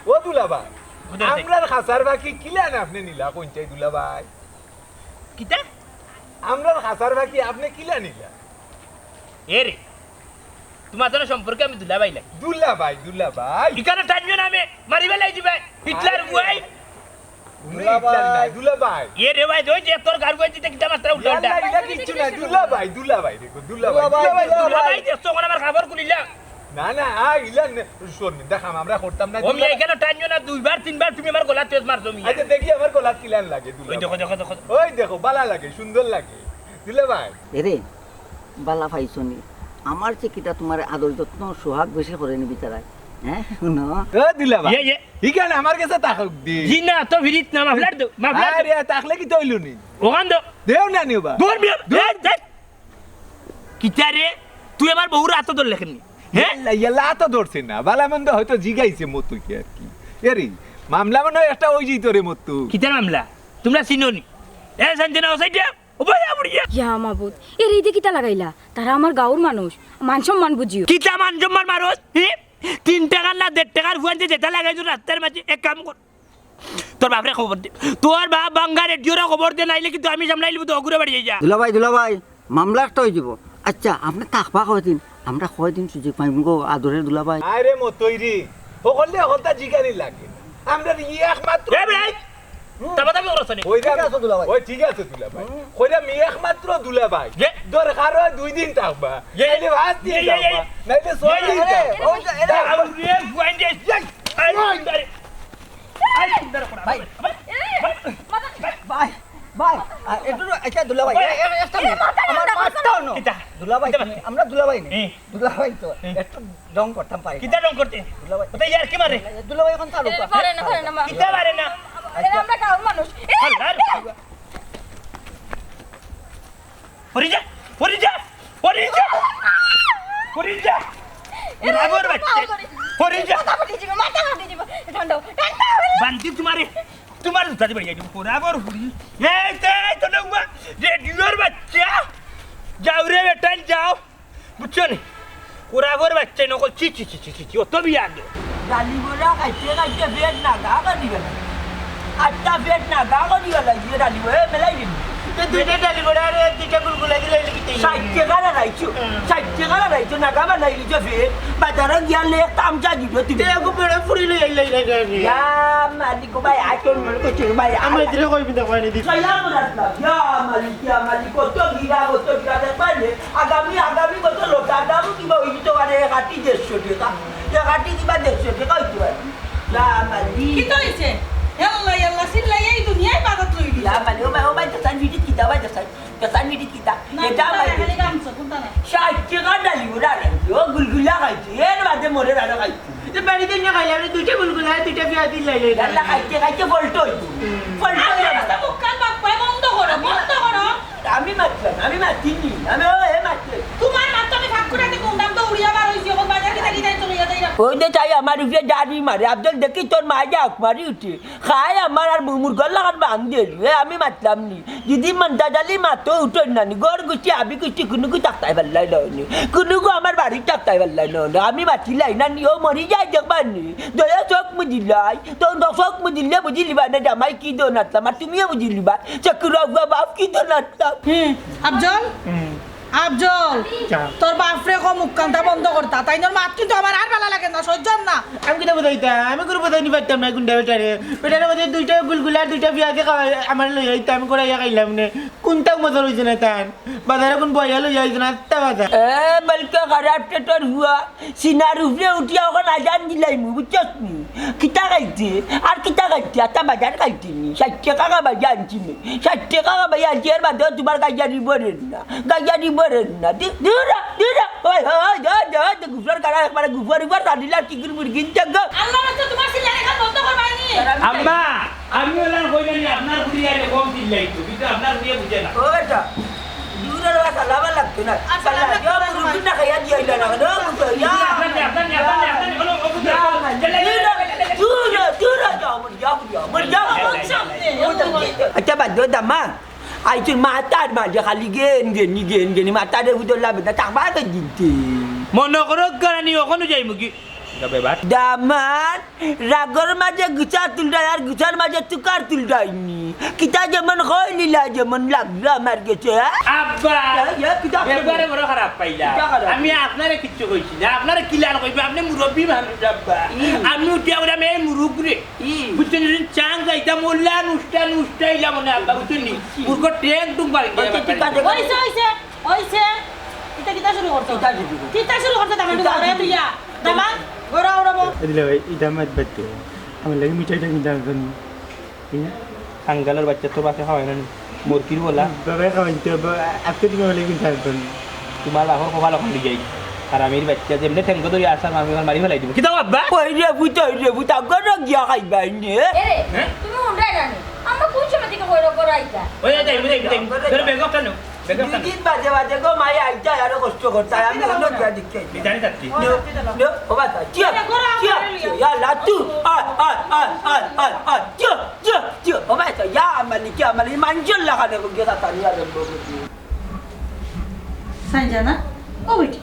ও দুলা ভাই, কোথায় আছে? আমরার খাসার বাকি কিলা না আপনে নিলা, কোনটাই দুলা ভাই? কিতা? আমরার খাসার বাকি আপনে কিলা নিলা? এ রে, তোমার জানো সম্পর্কে আমি দুলাভাই লাগে। দুলাভাই, দুলাভাই। ইখানো টানিও না আমি, মারি ফালাই দিবায়। হিটলার বুয়াই। দুলাভাই। দুলাভাই। এ রে ভাই, ওই যে তোর গার বুয়াই দিতে কিতা মাত্রা উল্টা উল্টা। ইলা কিচ্ছু না, দুলাভাই, দুলাভাই, দেখো, দুলাভাই, দুলাভাই, দুলাভাই। দুলাভাই, দেখছো, ওখানে আমার খাবার খুলিলা। না, না, আ, ইলা নে, শোন, দেখাম, আমরা করতাম না, ও মিয়া, দুলাভাই। ইখানো টানিও না, দুইবার, তিনবার তুমি আমার গলাত তেজ মারছো, মিয়া। আচ্ছা, দেখি আমার গলাত কিলান লাগে, দুলাভাই। ওই দেখো, দেখো, দেখো। ওই দেখো, বালা লাগে, সুন্দর লাগে। দুলাভাই। এরে, বালা পাইছো নি? আমার যে কিতা তোমার আদর যত্ন সোহাগ বেশি করে নিবি তারাই। হ্যাঁ, হুনো। ও দুলাভাই। ইয়ে, ইয়ে। ইখান আমার গেছে থাকউক দি। জি না, তো ফিরিত না, মাফলার দেও, মাফলার দেও। আরে, থাকলে কিতা অইলো নি? ওখান দেও। দেও না নিও বা। দূর মিয়া, দূর। এই, এই। কিতা রে? তুই আমার বউর আতো ধরলে কেনে? হ্যাঁ? ইয়াল্লা, ইয়াল্লা, আতো ধরছে না। বালা মন্দ হয়তো জিগাইছে মতইকে আর কি। এরে, মামলা মনে হয় একটা অই যাইতো রে মতু। কিতার মামলা? তোমরা চিনো নি? এ, শান্তি না, ও সাইডে। ও ভাই, আমরিয়া। ইয়া মাবুদ, এরে ইদে কিতা লাগাইলা? তারা আমার গাঁওর মানুষ, মান সম্মান বুঝিও। কিতা মান সম্মান মারস? হি? তিন টেকার না দেড় টেকার ফুয়াইন্তে যেটা লাগাইছো রাস্তার মাঝে, এক কাম কর। তোর বাপরে খবর দে। তোর বাপ বাঙ্গা রেডিওরে খবর দে, নাইলে কিন্তু আমি সামলাইলিমু তো অগুরে বাড়ি যাই যা। দুলাভাই, দুলাভাই, মামলা একটা অই যাইবো। আচ্ছা, আপনে থাকবা কয়দিন? আমরা কয়দিন সুযোগ পাইমু গো, আদরের দুলাভাই? আরে মতইরি, হকললে হকলতা জিগানি লাগে। আমরা ই একমাত্র এ ভাই, হুম। তাবাতাবি করছ নি? ওই ঠিক আছে দুলাভাই। ওই ঠিক আছে দুলাভাই। হুম। কইলাম ই একমাত্র দুলাভাই। ইয়ে। দরকার হয় দুই দিন থাকবা। ইয়ে। নাইলে পাঁচ দিন ইয়ে, ইয়ে, থাকবা। ইয়ে। নাইলে ছয় দিন ইয়ে, ইয়ে, থাকবা। ওই যে এরা আরে, ফুয়াইন দে। ইয়ে। আরে, আরে, আরে, ভাই। ভাই, ভাই, ভাই, আ, একটু, আচ্ছা, দুলাভাই, এ, এ, একটা এ, মিনিট। মাথা আমার ঠান্ডা করো। মাথাটা অনো। কিতা? দুলাভাই, কিতা? আমরা দুলাভাই নি। হুম। দুলাভাই তো, হুম। একটু ঢং করতাম পারি। কিতা ঢং করতে? দুলাভাই। ওটা ইয়ার কি মারে? দুলাভাই এখন চালু এ, কর। পারে না, পারে না, মা। কিতা পারে না? এ, আমরা গাঁওর মানুষ। এ, আল্লাহ। এ। পড়ি যা, পড়ি যা, পড়ি যা, পড়ি যা। এ, বরাবর মাথা বাচ্চা। ফাটি যাবে, পড়ি যা। মাথা ফাটি যাবে, মাথা ফাটি যাবে। ঠান্ডা, ঠান্ডা। বান্দি তোমারে, তোমার জুতা দিবা, এই যে বরাবর পড়ি। এই, এই, তো নেওয়া, রেডিওর বাচ্চা। যাও রে বেটাইন, যাও। বুঝছো নি? বরাবর বাচ্চা নকল, ছি, ছি, ছি, ছি, ছি, ছি, অত বিয়া দে। ডালি বড়া খাইতে খাইতে পেট নাগা করি গেল। আটটা পেট নাগা করি গেল, এই যে ডালি বড়া, এ, মেলাই দিন। তো দুইটা ডালি বড়া আর দুইটা গুলগুলা দিলে হইলে কি তাই? ষাইট টেকা না রাইছো, হুম। ষাইট টেকা না রাইছো, নাগা বানাই দিছো পেট। বাজারো গিয়া লে তামচা দিছো তুমি। তে এগো বড় ফুরি লই আইলাই না রে। ইয়া মালিক গো ভাই, আয় তোর মনে করছে ভাই, আমার দিলে কইবি না, কইনি দি। সয়া বড়া, ইয়া মালিক, ইয়া মালিক, কত গিরা, কত গিরা, দেখবা নে? আগামী, আগামী বছর লোটা দাম কিবা অইতো পারে, এক আটি দেড়শো টেকা। এক আটি কিবা দেড়শো টেকা অইতো পারে। ইয়া মালিক। কিতা অইছে? ইয়াল্লা, ইয়াল্লা, চিল্লাই এই দুনিয়ায় বাজাত লই দিছে। ইয়া মালিক, ও ভাই, ও ভাই, দোকান ভিডিও কিতা ভাই, দোকান, দোকান ভিডিও কিতা? না, এটা কোনটা ভাই, না, খালি গামছা, কোনটা না? ষাইট টেকা ডালি ওরা খাইছে, ও গুলগুলা খাইছে, এর বাদে মরে রাড়া খাইছে। তো বাড়িত নিয়া খাইলাম রে, দুইটা গুলগুলা, দুইটা পিয়াজ দিলাই রে। ইয়াল্লা খাইতে খাইতে ফল্ট অইতো। হুম। ফল্ট আরে, অইতো। আস্তে মুখ কান বাপ পায় বন্ধ করো, বন্ধ করো। আমি মাতলাম, আমি মাতিনি, আমি ও এ মাতলে। তোমার মাত তো আমি ফাঁক করে দিই, কোন দাম তো উড়িয়া বার হইছি, এখন বাজার কিতা কিতা চলে যাতে এরা। ওই যে তাই আমার উপরে ডাড়ি মারে, আব্দুল দেখি তোর মা যাক মারি উঠে। খায় আমার আর মু-, মুরগর লাখান বান্ধি দিল। এ, আমি মাতলাম নি। যদি মন্তাজ আলী মাতো উঠইন না নি, গড় গুষ্টি, আবি গুষ্টি, কুনুগু থাকতাই পারলাই না নি। কুনুগু আমার বাড়ি থাকতাই পারলাই না নি। আমি মাতিলাই না নি, ও মরি যায় দেখবা নি। দয়া চোখ মুজিলাই, তো দ-, চোখ মুজিলে বুঝি লিবা না, জামাই কি দো নাতলাম, আর তুমিও বুঝি লিবা। চকুরা উবা বাপ কি দো নাতলাম। হুম, আফজল? হুম। আফজল, যা। তোর বাপরে কো মুখ কান্তা বন্ধ করতা। তাইনর মাত কিন্তু আমার আর ভালা লাগে না, সহ্য অর না। আমি কিতা বুঝাইতাম? আমি কুনু বুঝাইনি পারতাম না, গুন্ডা বেটারে। বেটারে বুঝে দুইটা গুলগুলা আর দুইটা পিয়াজে খাওয়াই, আমার লই আইতা, আমি করাইয়া খাইলাম নে। কুনটাও মজা অইছে না তান। বাজারে কুন বইয়া লই আইছে না, আত্তা বাজার। এ, বলকে খারাপ টেটর হুয়া, সিনার উপরে উঠিয়া অখন আজান দিলাইমু, বুঝছস নি? কিতা খাইতে? আর কিতা খাইতে? আত্তা বাজার খাইতে নি? ষাইট টেকা খাবাইয়া আনছি নে। ষাইট টেকা খাবাইয়া আনছি, এর বাদেও তোমার গাইয়ারি বরের না। গাইয়ারি বরের না। দি-, দূর হ, দূর হ। ওই, ওই, ওই, ওই, ওই, ওই, গুফর গাড়া একবারে গুফর, গুফর, রানিলা কি করে মুরগি নিতে গো? আল্লাহ বাচ্চা, তোমার সিলারে খান বন্ধ করবাই নি। আম্মা, আমি ওলার কই জানি আপনার ফুড়ি আরে কম চিল্লাইতো, কিন্তু আপনার ফুড়িয়ে বুঝে না। ও বেটা, দূর হ, সালামা লাগতো না। আর সালাম সালা, লাগতো না, মুরগি না খাইয়া দিয়া আইলা না, ও বুঝো, ইয়া। আপনার নে, আপনার নে, আপনার নে, আপনার নে, বলো, ও বুঝো, ইয়া, বলো, মানে, চলে, দূর হ, চলে, দূর হ, চলে, দূর হ, যাও, মর যাও, মর যাও। ওর সামনে, ওর সামনে। আচ্ছা, বাদ দেও, দাম্মা। আইছুন মাতার মাঝে খালি গেন গেনি, গেন গেনি, মাতারে উদর লাভে না, থাকবা তো দিতে। মনে করো, গানি অখনো যাইমু কি? দামাদ, রাগর মাঝে গুছা তুলরায় আর গুছার মাঝে তুকার তুলরায়নি। কিতা যেমন কইলিলা যেমন লাগলো আমার গেছে, হ্যাঁ? আব্বা, এ, এ, কিতা করবো? একবারে বড় খারাপ পাইলা। কিতা খারাপ? আমি আপনারে কিচ্ছু কইছি না, আপনারে কিলান কইবো, আপনে মুরব্বি মানুষ আব্বা। হুম। আমি উঠিয়া বললাম, "এই মুরুগ রে।" হুম। বুঝছেন, যদি চান যাইতাম, ওল্লা নুষ্টা নুষ্টা ইলা মনে আব্বা, বুঝছেন নি? হুম। মুরগ ট্যাং টুং বাড়ি গেছে। অইছে, অইছে। ইতা কিতা শুরু করছো? কিতা শুরু করছো? কিতা শুরু করছো? দামান কিতা ঘরে শুরু? তুইয়া। দামান, ঘরে আওড়াবো। এ দিলে ভাই, ইটা আমার বাচ্চা। আমার লাগি মিঠাইটা কিনতে হবে তুমি। কিনা? কাঙ্গালর বাচ্চা তো বাপে খাওয়ায় না নি। মুরগির বলা। বাবাই খাওয়াইতে হবে। আজকে তুমি আমার লাগি কিনতে হবে তুমি। তোমার বাপর কপাল অখন লিগাই। আর আমির বাচ্চা যেমনে ঠেঙ্গো ধরি আসার আমি আমার মারি ফেলাই দিব। কিতা আব্বা? ওই রে ভূত, ওই রে ভূত, আগর গিয়া খাইবাই নে। এরে, হ্যাঁ? তুমি উন্ডাই জানি। আমরা কোন সময় থেকে হইরো করাইতা? ওই, ওই, যাই, যাই, যাই। ধরো, ব্যাগ একটা নেও। দুই দিন বাদে বাদে গো মাই আইতা আরো কষ্ট করতা, আমি অন্য গিয়া দেখতে আইতাম। বিধানি থাকতি। নো, নো, ও বাবা, চিয়া, চিয়া, চিয়া, ইয়া লাতু, আ, আ, চিয়া, চিয়া, চিয়া, ও বাবা, ইয়া আমালি, কি আমালি, মাঞ্জল লাগানে গো গিয়া তানি আরম্ভ করছি। সাইন জানা, ও বেটি,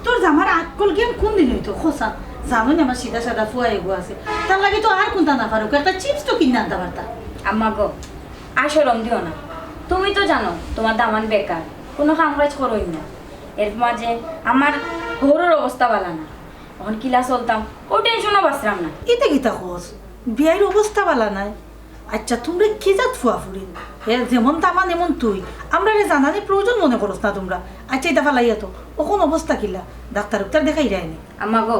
তোর জামার আক্কল জ্ঞান কোন দিন হইতো? খোসা, জানো না আমার সিধা সাদা ফুয়া এগো আছে, তার লাগি তো আর কোনটা না পারো, একটা চিপস তো কিনে আনতে পারতা। আম্মা গো, আর শরম দিও না। তুমি তো জানো, তোমার দামান বেকার, কোনো কাম কাজ করইন না। এর মাঝে আমার হউরর অবস্থা বালা না। অখন কিলা চলতাম, ও টেনশনও বাঁচলাম না। ইতে কিতা কস? বিয়াইর অবস্থা বালা নাই। আচ্ছা, তোমরা কি জাত ফুয়া ফুড়ি? হে যেমন তামান এমন তুই। আমরারে জানানি প্রয়োজন মনে করস না তোমরা। আচ্ছা, ইতা ফালাইয়া তো। অখন অবস্থা কিলা? ডাক্তার উক্তার দেখাইরায়নি? আম্মা গো,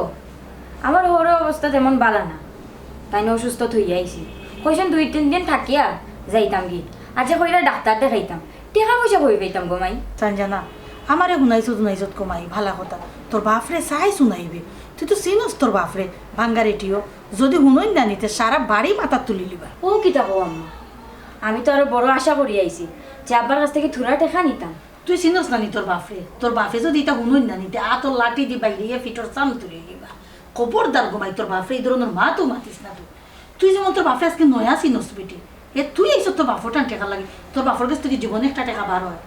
আমার হউরর অবস্থা তেমন বালা না। তাইন অসুস্থ থইয়া আইছি। কইছেন দুই তিন দিন থাকিয়া যাইতাম গি। আচ্ছা, কইরা ডাক্তার দেখাইতাম। টেকা পয়সা কই পাইতাম গো মাই? সাইন জানা, আমারে হুনাইছত হুনাইছত গো মাই, ভালা কথা। তোর বাপরে চাই হুনাইবে। তুই তো চিনস তোর বাপরে, ভাঙ্গা রেটিও। যদি হুনইন না নিতে সারা বাড়ি মাথাত তুলি লিবা। ও কিতা কও আম্মা? আমি তো আরো বড় আশা করি আইছি যে আব্বার কাছ থেকে থুড়া টেকা নিতাম। তুই চিনস না নি তোর বাপরে? তোর বাপে যদি ইতা হুনইন না নিতে আতর লাঠি দি বাইরে গিয়া ফিটর চাম তুলি লিবা। খবরদার গো মাই, তোর বাপরে ই ধরনর মাতও মাতিস না তুই। তুই যেমন তোর বাপরে আজকে নয়া চিনস বেটি। এ তুই আইছত তোর বাপর টান টেকার লাগি। তোর বাপর গেছ থাকি জীবনে একটা টেকা বার অয়?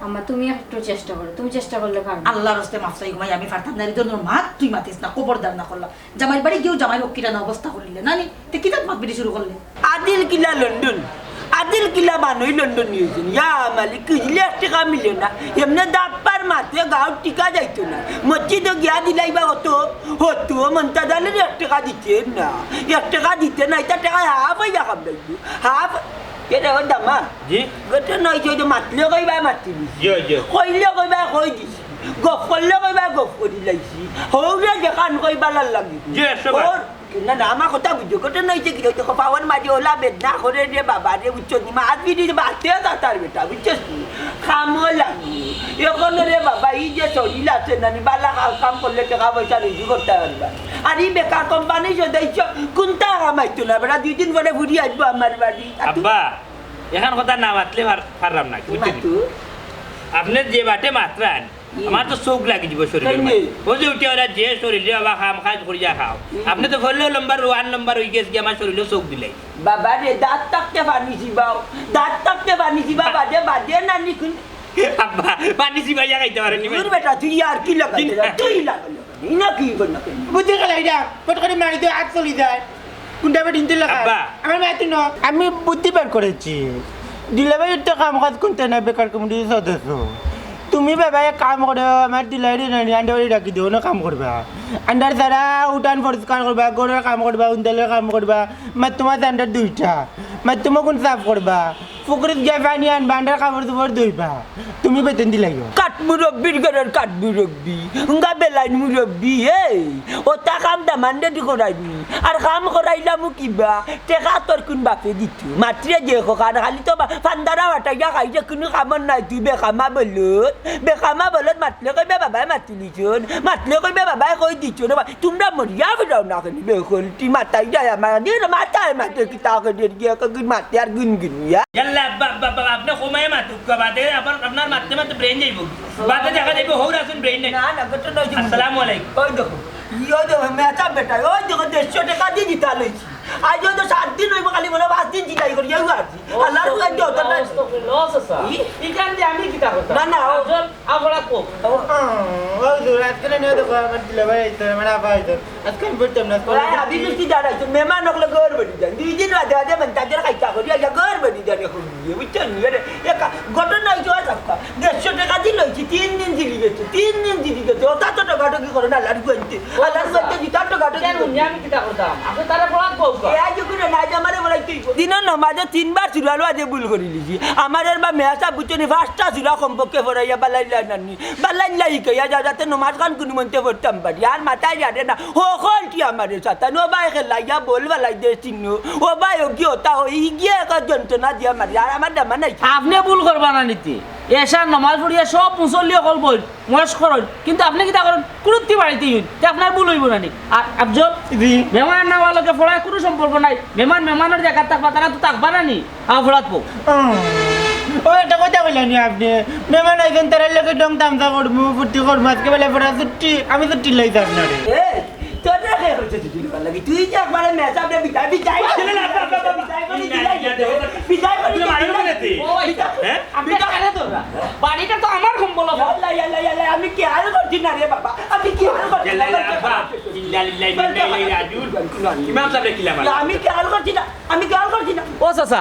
আম্মা, তুমি একটু চেষ্টা করো, তুমি চেষ্টা করলে পারবে। আল্লার ওয়াস্তে মাফ চাই গো মাই, আমি পারতাম না, ই ধরনর মাত তুই মাতিস না, খবরদার না করলা। জামাইর বাড়ি গিয়াও জামাইর অক্ষিটা না অবস্থা করিলে, না নি? তে কিতাত মাত বেটি শুরু করলে? আদিল কিলা লন্ডন, আদিল কিলা বানই লন্ডন নিয়েছেন। ইয়া মালিক, খুঁজলে এক টেকা মিলে না। এমনে দাপ্পার মাতে গাঁও টিকা যাইতো না। মসজিদো গিয়া দিলাইবা অত, হতো মন্তাজ আলীর এক টেকা দিতে না। এক টেকা দিতে না, ইতা টেকা হাফ অইয়া খাম লাগবো। হাফ, এরে ও দামা। জি? গেটে নয় যে মাতলে কইবা মাতিলি। জি, জি। কইলে কইবা কই দিছি। গফ করলে কইবা গফ করি লাইছি। হউরে যেখান কইবা লাল লাগি। জি, একশো বার। ওর না, না, আমার কথা বুঝো, ঘটনা হইছে কি, ওই দেখো, পাওয়ার মাঝে ওলা বেদনা করে রে বাবা রে, বুঝছো নি? মা, আজ বিড়ি বাঁচতে যা তার বেটা, বুঝছো নি? খামো লাগি। এখন রে বাবা, এই যে শরীর আছে না, নি বালা কাম, কাম করলে টাকা পয়সা রুজি করতে পারবা। আর এই বেকার কোম্পানি সদাইছ, কোনটা কামাইতো না, বেটা, দুই দিন পরে ঘুরি আসবো আমার বাড়ি। আর তুই আব্বা, এখন কথা না মাতলে পার-, পারলাম না, কি বুঝলি? মাতু। আপনি যে বাটে মাতরান, হুম। আমার তো চোখ লাগি দিব শরীরের কেনে? মাঝে। ও যে উঠে ওরা যে শরীরে বাবা কাম কাজ করিয়া খাও। হুম। আপনি তো হলেও নাম্বার ওয়ান নাম্বার হয়ে গেছে কি আমার শরীরে চোখ দিলাই। বাবা রে, দাঁত থাকতে পানি চিবাও, দাঁত থাকতে পানি চিবা, বাদে, বাদে না নিকুন। আব্বা, পানি চিবাইয়া খাইতে পারেনি ভাই। দূর বেটা, তুই আর কি লাগাইতে যা, তুই লাগাইলে। ইনা কি করনা কেন? বুদ্ধি খেলা এটা, পট করে মারি দে, হাত চলি যায়। কোনটা বেটিন তুই লাগা? আব্বা। আমার মায়ের তুই ন। আমি বুদ্ধি বার করেছি। দুলাভাই তো কাম কাজ করতে না, বেকার কমিটির সদস্য। তুমি বাবা এক কাম করো, আমার দুলাভাই রে নয়, আন্ডা বাড়ি ডাকি দিও না, কাম করবা। আন্ডার সারা উঠান পরিষ্কার করবা, গরুর কাম করবা, উন্দালের কাম করবা, মার তোমার আন্ডার দুইটা। মার তোমার কোন সাফ করবা? পুকুরিত গিয়া পানি আনবা, আন্ডার কাপড় চোপড় ধুইবা। তুমি বেতন দিলাইও। কাঠ মুরব্বির ঘরের কাঠ মুরব্বি, হুঙ্গা বেলাইন মুরব্বি, এই, ওটা কাম দামান রেডি করাইনি। আর কাম করাইলাম কিবা, টেকা তোর কোন বাপে দিত? মাতরে যে খোকান, খালি তো বা-, ফান্দারা বাটাইয়া খাই যে কোনো কামর নাই, তুই বেকামা বলত, বেকামা বলত মাতলে কইবে বাবায় মাতিলিছন, মাতলে কইবে বাবায় কই দিছন, বা-, তোমরা মরিয়া ফিরাও না কেন, বেকলটি মাতাই যায় আমার, দিয়ে মাথায় মাথায় কিতা করে গিয়া কখন মাতে আর গুনগুনিয়া। ইয়াল্লা, আব্বা, আব্বা, আব্বা, আপনি কমায় মাতুক, বাবা, দে, আবার আপনার মারতে মারতে ব্রেন যাইব। বাদে দেখা যাইব, হৌর আছেন ব্রেন নাই। না, না, ঘটনা হয়েছে। আসসালামু আলাইকুম। ওই দেখো, ইয়ো দেখো, মেটা বেটা, ওই দেখো, দেড়শো টাকা দিয়ে দিতে লইছি। আইজ তো সাত দিন অইবো, খালি মনে পাঁচ দিন চিন্তাই করি, এই আর কি। ও, আল্লাহর বুঝে তো অত না। আস্তাগফিরুল্লাহ, চাচা। ই? ইখান দিয়া আমি কিতা করতাম? না, না, ও আফজল, আফজল, কো। ও, ও, হুজুর, আজকে না নিয়ে দেখো, আমার দুলাভাই আইতো, আমার আব্বা আইতো। আজকে আমি বলতাম না, আজকে ওরা আমি হাবি বলছি। মিষ্টি দাঁড়াইতো, মেহমান অকলে ঘর বানি যান। দুই দিন বাদে বাদে মানে তাদের খাইতা করি, আইয়া ঘর বানি যান এখন নিয়ে, বুঝছো নি? আরে, একা ঘটনা হইছে, ওই থাকবা। দেড়শো টাকা দিল হইছে, তিন দিন জিরি গেছে, তিন দিন জিরি গেছে। ওটা তো টাকাটা কি করে না, লাড়ু আনতে। আল্লাহর মধ্যে দিতাম তো গাটো কেন? দিতাম। উনি আমি কিতা করতাম? আপনি তারা পড়াত বউকা। এ আজ করে না, আজ আমারে বলাইতে হইব। দিনর নমাজে তিনবার সুরালো আজে ভুল করি লিছি। আমার এর বা মেয়াসা বুঝছো নি, পাঁচটা সুরা কমপক্ষে পড়াইয়া বালাইলা নানি। বালাইলা ই কইয়া যাও, যাতে নমাজ খান কোনো মন্তে পড়তাম পারি। আর মাথায় জানে না, হকলটি আমারে সাতা। নো ভাই খেলাইয়া বল বালাই দে চিহ্ন। ও ভাই, ও কি হতা হই গিয়ে এক যন্ত্রণা দিয়া মারি। আর আমার দামা নাই। আপনি ভুল করবা না নিতে। এশার নমাজ পড়িয়া সব মুসল্লি অকল বই। মশ করইন, কিন্তু আপনি কিতা করইন? কুরুত্তি বাড়িতে ইন, তে আপনার ভুল অইবো না নি? আর আফজল, জি। মেহমান না অওয়ার লগে পড়ার কুনু সম্পর্ক নাই। মেহমান মেহমানর জাগাত থাকবা, তারা তো থাকবা না নি? আও, পড়াত বও। উম। ও, এটা কথা কইলা নি আপনি? মেহমান আইছেন, তারার লগে ঢং তামশা করমু, ফুর্তি করমু, আজকে বেলা পড়া ছুটি, আমি ছুটি লইছি আপনারে। এ, তোর রে কে হচ্ছে ছুটি লওয়ার লাগি? তুই যে একবারে মেজাজে বিদায়, বিদায় করে দিলাই। বিদায় করে দিলাই। বিদায় করে দিলাই। ও, আচ্ছা। হ্যাঁ? আপনি কারে ধররা? বাড়িটা তো আমার কম্বল। ইয়াল্লা, ইয়াল্লা, ইয়াল্লা, আমি খেয়াল করছি না রে বাবা, আমি খেয়াল করছি না। ইয়াল্লা, ইয়াল্লা, আব্বা, ইন্না লিল্লাহি ওয়া ইন্না ইলাইহি রাজিউন। ইমাম সাহেব রে কিলা মারে? আমি খেয়াল করছি না, আমি খেয়াল করছি না। ও চাচা,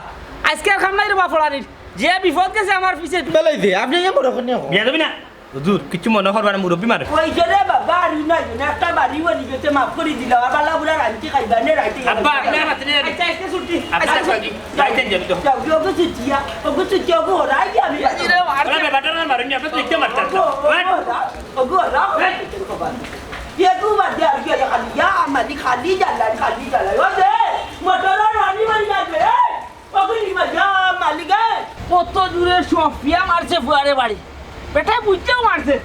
আজকে আর কাম নাই রে বাপ, পড়ানির। যে বিপদ গেছে আমার পিছে। বেলাই দে, আপনি যে বড় করে নিয়ে বিয়া দিবি না? হুজুর, কিচ্ছু মনে করবা না, মুরব্বি মারে। ওই যে রে বাবা, আর নাই, না একটা বাড়ি বলি গেছে, মাফ করে দিলাম। আর বালা বুড়া রান্তি খাইবা নে, রাইতে আব্বা, আপনি আর মাতিনি। আচ্ছা, আজকে ছুটি। আব্বা, আজকে ছুটি। রাইতে যাবি তো। যাও, যাও, ওগো ছুটি, ওগো ছুটি, ওগো হরাই আমি। এই রে, মার ওরা দে। বেটাটা না মারুন, আপনি তো ইচ্ছে মারতেন। ওগো, ওগো হরাই, ওগো হরাই। এগু বাদ দে, আর কি আছে? খালি ইয়া, মালি খালি জ্বালাই, খালি জ্বালাই। ওই দে, মোটর আর রানি মারি যাবে, এই। ওগুলি মা, ইয়া মালিক, এ! কত জোরে সফিয়া মারছে ফুয়ারে বাড়ি। বেটায় বুঝতেও মারছে।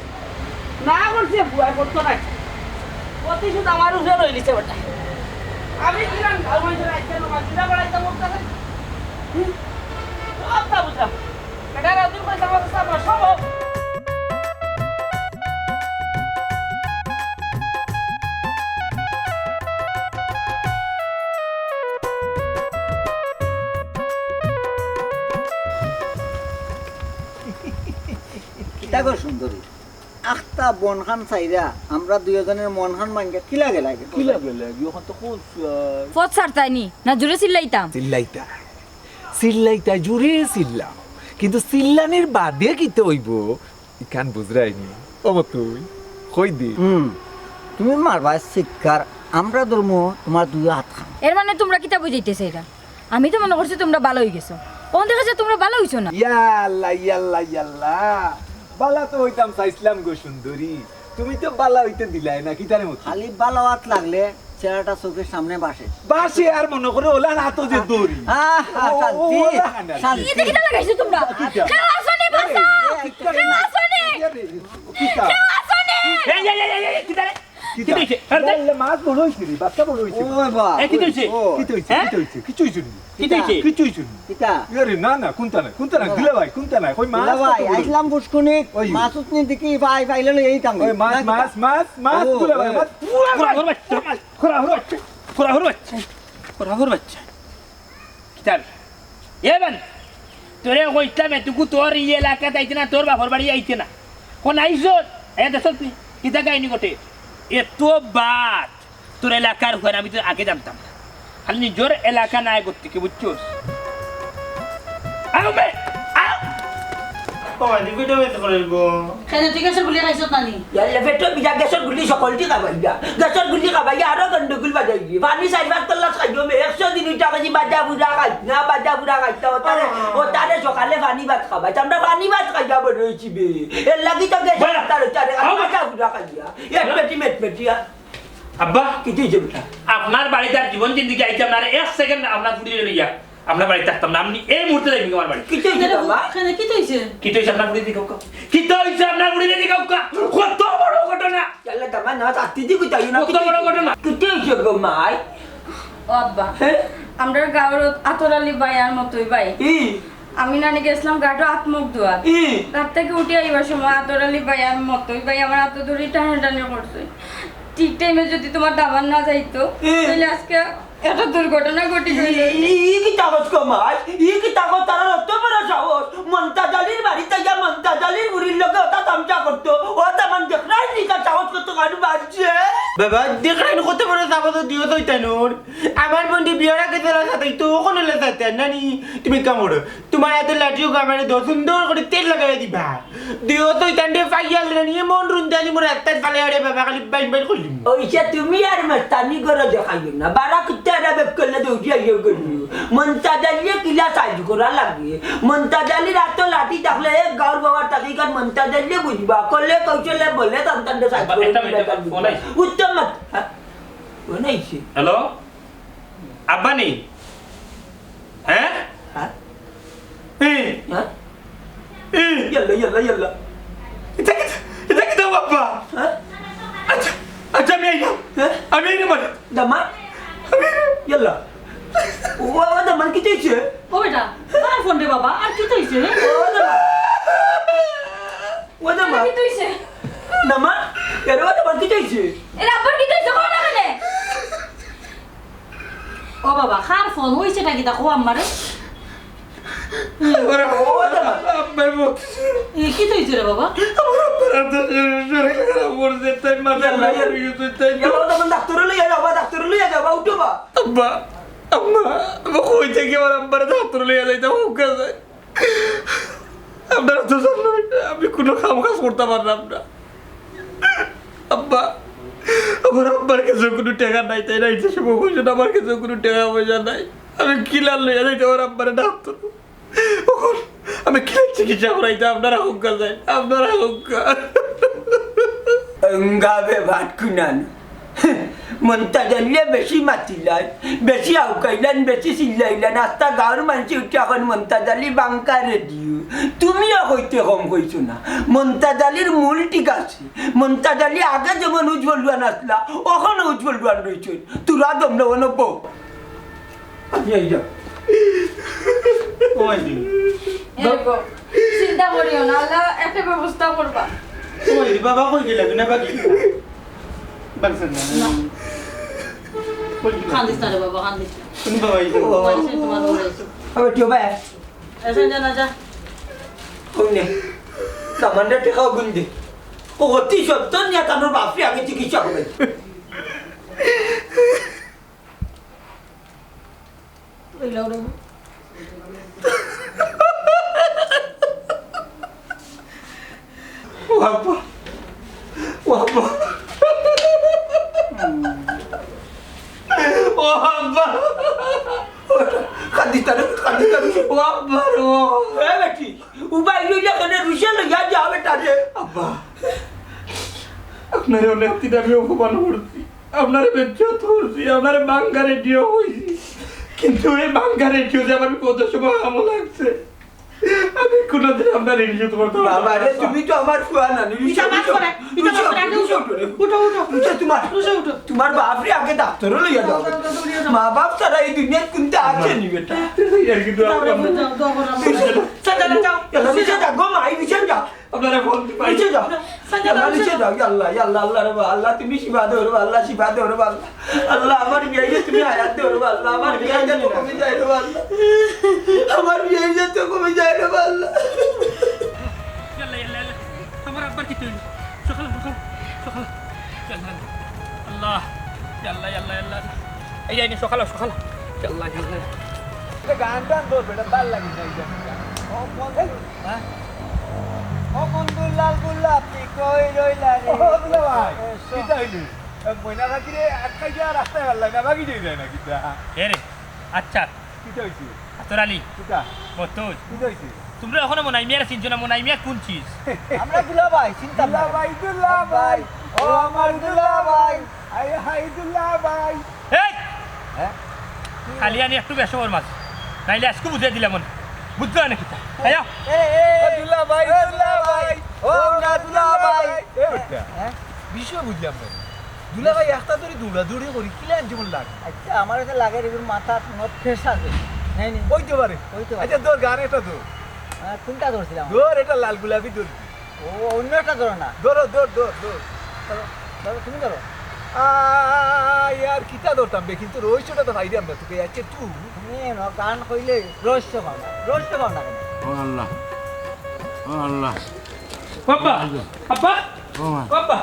না করছে ফুয়ায়, করতো না। প্রতিশোধ আমার উপরে লই নিছে বেটায়। আমি কিরাম গাঁও মাইনষে রাইতে নমাজ দিনা বেড়াইতাম ওর কাছে। হুম? সবটা বুঝলাম। বেটায় রাজুর পয়সা আমার কাছে আমার সব হোক। কিতা গো সুন্দরী, আখতা বনখান চাইরা আমরা দুইওজনের মনখান ভাঙ্গা কিলা গেলাগি? কিলা গেলাগি? অখন তো কোন, আহ, পথ ছাড়তায়নি, না জোরে চিল্লাইতাম? চিল্লাইতা, চিল্লাইতা, জোরে চিল্লাও, কিন্তু চিল্লানির বাদে কিতা অইবো? ইখান বুঝরায়নি। ও তুই, কই দি? হুম, তুমি মারবায় চিৎকার, আমরা ধরমু তোমার দুই আতখান। এর মানে তোমরা কিতা বুঝাইতে চাইরা? আমি তো মনে করছি তোমরা বালা অইগেছো। অখন দেখা যায় তোমরা বালা অইছো না। ইয়াল্লা, ইয়াল্লা, ইয়াল্লা। বালা তো অইতাম চাইছলাম গো সুন্দরী। তুমি তো বালা অইতে দিলায় না, কিতারে মতো? খালি বালা অওয়াত লাগলে চেহারাটা চোখের সামনে ভাসে। ভাসে আর মনে করে ওলা না তো যে দড়ি। আহা, ও, শান্তি, ওলা খান আর কি। শান্তি। ইটা কিতা লাগাইছো তোমরা? কিতা? কেউ আছোনি বাঁচাও? এই, এই, কেউ আছোনি? কিতা? কেউ আছোনি? এই, এই, এই, এই, এই, কিতা রে? কিতা? কিতা অইছে? আরে, আরে, মাছ বড় অইছে রে, বাচ্চা বড় অইছে। ও বাবা। এই, কিতা অইছে? ও। কিতা অইছে? হ্যাঁ? কিতা অইছে? কিচ্ছু অইছে নি? কিতা অইছে? কিচ্ছু অইছে নি? কিতা? আরে না, না, কুনটা নাই, কুনটা নাই, দুলা ভাই, কুনটা নাই? কই মাছ দুলা ভাই, কত বড় অইছে? আইছলাম বুঝকুনি, ওই। মাছ উতনি দেখি ভাই, ভাই লই এই কাম। ওই মাছ, না, কিতা? মাছ, মাছ, মাছ, ও, দুলা ভাই, ওই। মাছ। খোরা, খোরা, বাচ্চা, খোরা, খোরা, বাচ্চা, খোরা, খোরা, বাচ্চা, খোরা, খোরা, বাচ্চা। কিতা রে? এ বান, তোরে কইছলাম, এটুকু তোর ই এলাকাত আইতে না, তোর বাপর বাড়ি আইতে না। কোন আইছত? এ দেশত তুই, কিতা কাহিনী ঘটে? এত বাদ, তোর এলাকার হুয়ার আমি তো আগে জানতাম না। খালি নিজর এলাকা নায় গতিকে, বুঝছস? আও বে, আও। ও, এদি ভিডিও বের করে দিব। কেন, তুই গ্যাসর গুলি খাইছত না নি? ইয়াল্লা, পেটো বিজা, গ্যাসর গুলি সকলটি খাবাইয়া। গ্যাসর গুলি খাবাইয়া আরো গন্ডগোল বাজাই দিয়ে। পানি চাইর পাঁচ তল্লাস খাইও মে, একশো দিন উঠা খাইছি, বাজা বুড়া খাইছ না, বাজা বুড়া খাইছ না। ও তারে, ও তারে সকালে পানি ভাত খাবাইছ। আমরা পানি ভাত খাইয়া বড় অইছি বে। এর লাগি তো গ্যাস বাহ। তার তারে, আও। বাজা বুড়া খাইয়া। এক পেটি মেট পেটিয়া। আব্বা, কিতা অইছে বেটা? আপনার বাড়িত আর জীবন জিন্দেগি আইতাম না, আর এক সেকেন্ড আপনার ফুড়িরে লইয়া আপনার বাড়িত থাকতাম না। আপনি এই মুহূর্তে যাইবেন আমার বাড়িত। কিতা অইছে বাবা? কেন, কিতা অইছে? কিতা অইছে আপনার ফুড়িরে দেখাউক্কা? কিতা অইছে আপনার ফুড়িরে দেখাউক্কা? কত বড় ঘটনা! ইয়াল্লা, দামান না, তাত্তি দি কইতা, ইউ না, কত বড় ঘটনা! কিতা অইছে গো মাই? ও আব্বা, হ্যাঁ? আমরার গাঁওর আতর আলী ভাই আর মতই ভাই। ই? আমি নানি গেছিলাম গাটো আত মুখ ধোয়াত। ই? রাত থাকি উঠি আইবার সময় আতর আলী ভাই আর মতই ভাই আমার আতো ধরি টানাটানি করছে। ঠিক টাইমে যদি তোমার দামান না যাইতো, ই? তাইলে আজকে একটা দুর্ঘটনা ঘটি গেল। ই, ই, ই কিতা কছ গো মাই? ই কিতা কছ? তারার অত বড় সাহস, মন্তাজ আলীর বাড়িত আইয়া মন্তাজ আলীর বুড়ির লগে অতা তামশা করতো। ও তো মান দেখরায় নি কার সাহস কত গাড়ি বাজছে। বাবা, দেখরায় নি কত বড় সাহস দিও শয়তানর। আমার বন্ধু বিয়ার আগে তেলা সাথে তো ওখানে লেসাতে নানি। তুমি কাম করো, তুমার আতে লাঠি অউক আমারে দেও, সুন্দর করি তেল লাগাইয়া দিবা। দিও তো ইতানরে পাইয়াল রে নিয়ে মন রুন্দা দি মোর আত্মাত ফালাই আরে বাবা, খালি বাইন বাইন করলি। অইছে, তুমি আর মাস্তানি করো দেখাইও না। বারা কুত্তা এরা বেক করলে দৌড়ি আইও করলি। মন্তাজ আলীয়ে কিলা সাইজ করা লাগে। মন্তাজ আলীর আতো লাঠি থাকলে এক গাঁওর বাবার তাকে কার মন্তাজ আলীয়ে বুঝবা। করলে কৌশলে বলে তন্তানরে সাইজ আব্বা, করে একটা দিবা, মিনিট, তার ফোন বুঝবা। আইছে। উত্তম মাত-, হ্যাঁ? ফোন আইছে। হ্যালো? আব্বা নি? হ্যাঁ? হ্যাঁ? এ? হ্যাঁ? এ? ইয়াল্লা, ইয়াল্লা, ইয়াল্লা। ইটা কিতা, ইটা কিতা আব্বা? হ্যাঁ? আচ্ছা, আচ্ছা, আমি আইলাম। হ্যাঁ? আমি আইলাম মানে। দামান? আমি আইলাম। ইয়াল্লা। ও, ও, দামান, কিতা অইছে? ও বেটা, কার ফোন রে বাবা? আর কিতা অইছে রে? ও, দামান। ও, দামান। কিতা অইছে? দামান? এরে, ও, দামান, কিতা অইছে? এরে, আব্বার কিতা অইছে? কও না কেনে? ও বাবা, কার ফোন? অইছেটা কিতা? কও আম্মারে। আমার আব্বার মত। এ, কিতা অইছে রে বাবা? আমার আব্বার তো শরীর খারাপ করছে, তাই মাথা ইয়াল্লা, খারাপ ইয়াল্লা। হয়ে গেছে, তাই তো। ইয়াল্লা, তখন ডাক্তারে লইয়া যাবা, ডাক্তারে লইয়া যাবা, উঠো বা। আব্বা, আম্মা, আমি কই থাকি আমার আব্বারে ডাক্তারে লইয়া যাইতাম, অউক্কা যাই। আপনারা তো জানেন, আমি কোনো কাম কাজ করতাম পারলাম না। আব্বা, আমার আব্বার কাছে কোনো টেকা নাই, তাই না? এই যে সময় কইছেন, আমার কাছে কোনো টেকা পয়সা নাই। আমি কিলান লইয়া যাইতে আমার আব্বারে ডাক্তার। অখন আমি কিলান চিকিৎসা করাইতে আপনারা অউক্কা যাই, আপনারা অউক্কা। অঙ্গাবে ভাত কুনান। মন্তাজ আলীয়ে বেশি মাতিলাইন, বেশি আউকাইলাইন, বেশি চিল্লাইলাইন। আস্তা গাঁওর মানষে উঠি অখন মন্তাজ আলী বাঙ্কা রেডিও। তুমিও কইতে কম কইছো না। মন্তাজ আলীর মূল ঠিক আছে। মন্তাজ আলী আগে যেমন উজ্জ্বল ডুয়ান আসলা, অখনও উজ্জ্বল ডুয়ান রইছে। তোরা দম না, অনো বউ। আমি আইলাম। ও মাই দি। এরকম। চিন্তা করিও না, আল্লাহ একটা ব্যবস্থা করবা। ও মাই দি, বাবা কই গেলা? বিনা বাকি। বাকি না। না। কই গেলা? কান্দিস না রে বাবা, কান্দিস না। তুমি বাবা আইছো। ও। বাবা আইছে, তোমার বাবা আইছে। আবার কেউ ভাই? এসে যা না যা। কই নে? সামান্য টেকাও গুন দে। ও অতি সত্তর নিয়ে তার বাপরে আগে চিকিৎসা করে। ও আব্বা, ও আব্বা, ও আব্বা, কান্দিস না রে, কান্দিস না রে, ও আব্বা রে, ও। এ বেটি, উবাই লইলে কেনে রুশে লইয়া যা বেটা রে। আব্বা, আপনারে অনেক দিন আমি অপমান করছি। আপনারে বেইজ্জত করছি, আপনারে বাঙ্গা রেডিও কইছি। কিন্তু এই বাঙ্গা রেডিও যে আমার বিপদের সময় কামো লাগছে, আমি কোনোদিন আপনারে ইজ্জত করতে পারবো না। বাবা রে, তুমি তো আমার ফুয়া নানি। ইটা মাফ করে, ইটা মাফ করে, আগে উঠো। উঠো, উঠো। উঠো, তোমার, উঠো, উঠো। তোমার বাপরে আগে ডাক্তারও লইয়া যাও। যাও, যাও, যাও, লইয়া যাও। মা বাপ ছাড়া এই দুনিয়াত কুনটা আছে নি বেটা? আর কি দোয়া করো। যাও, যাও, যাও, যাও। যাও, যাও, যাও। ইয়াল্লা, নিচে যা, গো মাই, নিচে যা। আপনারা ফোন দিবেন। নিচে যাও। সাইডে ইয়াল্লা, যাও, নিচে নিচে যাও। যাও। ইয়াল্লা, ইয়াল্লা, আল্লাহ রে বা, আল্লাহ তুমি শিফা দেও রে বা, আল্লাহ শিফা দেও রে বা, আল্লাহ। আল্লাহ আমার বিয়াইরে তুমি হায়াত দেও রে বা, আল্লাহ আমার বিয়াই যাতে কমে যায় রে বা, আল্লাহ। আমার বিয়াই যাতে কমে যায় রে বা, আল্লাহ। ইয়াল্লা, ইয়াল্লা, ইয়াল্লা। আমার আব্বার কিতা অইলো? সকাল, সকাল, সকাল। ইয়াল্লা, আল্লাহ। ইয়াল্লা, ইয়াল্লা, ইয়াল্লা। এই, এই, সকাল, সকাল। ইয়াল্লা, ইয়াল্লা। গান টান ধরবে, এটা ভালো লাগে না, এই গানটা। ও, কোন হ্যাঁ? ও বন্ধু লাল গোলাপ তুই কই রইলা রে? ও দুলা ভাই, এসো। কিতা অইলো? এ, ময়না কাকিরে আটকাই দিয়া রাস্তায় পারলাই না, ভাগি যাই যায় না কিতা? এ রে, আচ্ছা। কিতা অইছে? আতর আলী। কিতা? মতুজ। কিতা অইছে? তুমরা অখনো মনাই মিয়ারে চিনছো না, মনাই মিয়া কুন চিজ? আমরা দুলা ভাই, চিনতাম না। দুলা ভাই, দুলা ভাই, ও আমার দুলা ভাই, আয় হায় দুলা ভাই। এই! হ্যাঁ? খালি আনি একটু বেশ ওর মাঝে। নাইলে আজকে বুঝাই দিলাম মনে। বুঝছো না কিতা? আয়া। এ, এ, ও দুলা ভাই, ও দুলা ভাই, ও আমরা দুলা ভাই। এ বেটা। হ্যাঁ? বিষয় বুঝলাম না। দুলা ভাই, একটা ধরে দৌড়াদৌড়ি করি, কিলা আনছে মনে লাগে? আচ্ছা, আমার কাছে লাগে এগুলো মাথা তোমার ফ্রেশ আছে। নাই, নাই। হইতে পারে। হইতে পারে। আচ্ছা, ধর, গান একটা ধর। আহ, কোনটা ধরছিলাম? ধর, এটা লাল গোলাপি ধর। ও, অন্য একটা ধরো না। ধরো, ধর, ধর, ধর। ধরো, ধরো, তুমি ধরো। আয়, আর কিতা ধরতাম বে, কিন্তু রহস্যটা তো পাইলাম না তোকে, আচ্ছা তুই। এ, না, গান কইলে রহস্য পাও না, রহস্য পাও না কেন? ও আল্লাহ, ও আল্লাহ। বাবা, আব্বা, ও মা। বাবা,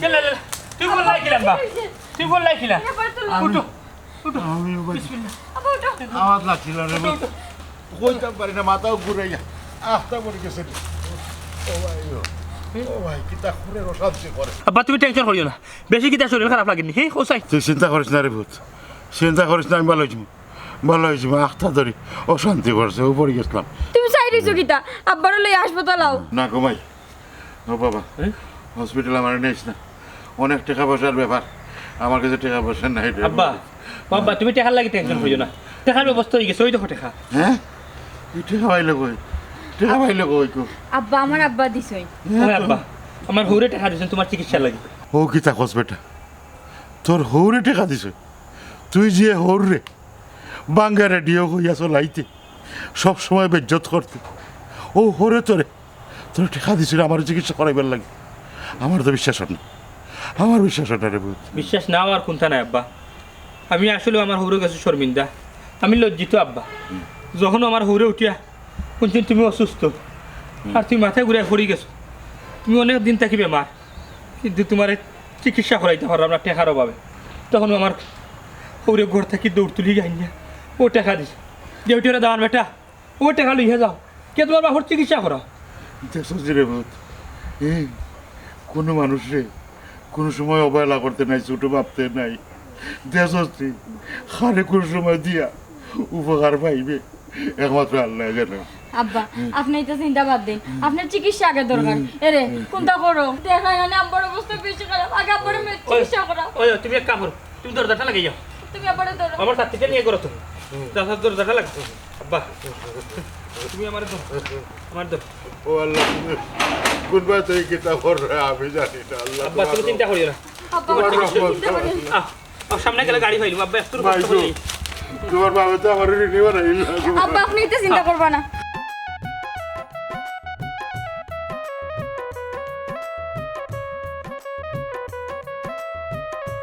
লে, লে, লে, লে। তুই বল লাই খিলাম বা? তুই বল লাই খিলাম? এবার তো আমি উঠো, উঠো। আমি উবাই। বিসমিল্লাহ। আব্বা, উঠো। আমার লাগছিল রে। উঠো, উঠো। কইতাম পারি না, মাথাও ঘুরাইয়া আখতা পড়ি গেছে রে। ও ভাই, ও। ও ভাই, কিতা করে অশান্তি করে। আব্বা, তুমি টেনশন করিও না, বেশি কিতা শরীর খারাপ লাগেনি, হে, ও সাই। তুই চিন্তা করিস না রে পুত, চিন্তা করিস না, আমি ভালো অইছি, ভালো অইছি, আখতা ধরি অশান্তি করছে, ও পড়ি গেছিলাম। তুমি চাই রইছো কিতা? আব্বারে লই হাসপাতাল আও। না ঘুমাই। ও বাবা, হ্যাঁ? হসপিটাল আমার নেইস না, অনেক টেকা পয়সার ব্যাপার, আমার কাছে টেকা পয়সা নাই রে। আব্বা, ও আব্বা, তুমি টেকার লাগি টেনশন করিও না, টেকার ব্যবস্থা অই গেছে, ওই দেখো টেকা। হ্যাঁ? এই টেকা পাইলে কই? টেকা পাইলে কই কো? আব্বা, আমার আব্বা দিছইন। হ্যাঁ, ওই তো। আব্বা, আমার হউরে টেকা দিছইন তোমার চিকিৎসার লাগি। ও কিতা কস বেটা, তোর হউরে টেকা দিছইন? তুই যে হউররে বাঙ্গা রেডিও কইয়া চলাইতে, সব সময় বেইজ্জত করতে, ও হউরে তোরে তোরে টেকা দিছইন আমার চিকিৎসা করাইবার লাগি। আমার তো বিশ্বাস অর না, আমার বিশ্বাস অর না রে পুত। বিশ্বাস না অওয়ার কুন্তা নাই আব্বা, আমি আসলে আমার হউরর গেছে শর্মিন্দা, আমি লজ্জিত আব্বা। যখন আমার হউরে উঠিয়া হুনছি তুমি অসুস্থ, আর তুমি মাথা ঘুরাইয়া পড়ি গেছো, তুমি অনেক দিন থাকি বেমার, কিন্তু তোমারে চিকিৎসা করাইতাম পারলাম না টেকার অভাবে, তখন আমার হউরে ঘর থাকি দৌড় তুলি আইনা ও টেকা দিছে। দেউটিরে দাওয়ান বেটা, ও টেকা লইয়া যাও, কে তোমার বাপর চিকিৎসা করাও। দেখছস রে পুত, এই কুনু মানুষরে কুনু সময় অবহেলা করতে নাই, ছোট ভাবতে নাই। দেখছস তুই, কারে কুনু সময় দিয়া উপকার পাইবে, একমাত্র আল্লায় জানে। আব্বা, আপনে ইতা চিন্তা বাদ দেইন, আপনার চিকিৎসা আগে দরকার। এরে, কুন্তা করো, দেখইন না, আব্বার অবস্থা বেশি খারাপ, আগে আব্বারে মে-, ওই, চিকিৎসা করাও। ওই, তুমি এক কাম করো, তুমি দরজাটা লাগাই যাও। তুমি আব্বারে ধরো। আমার ছাতিটা নিয়া করো তো। যাও, যাও, দরজাটা লাগা। আব্বা, তুমি আমারে ধরো, আমারে ধরো। ও আল্লাহ, তুমি কুন বায় তুমি কিতা কররে, আমি জানি না, আল্লাহ, আব্বা, তুমি চিন্তা করিও না। আব্বা, তোমার রহমত। চিন্তা করিও না। আহ, আহ, সামনে গেলে গাড়ি পাইলাম, আব্বা, একটু কষ্ট করি। তোমার বাবা তো আমার ঋণী বানাইল। আব্বা, আপনে ইতা চিন্তা করবা না।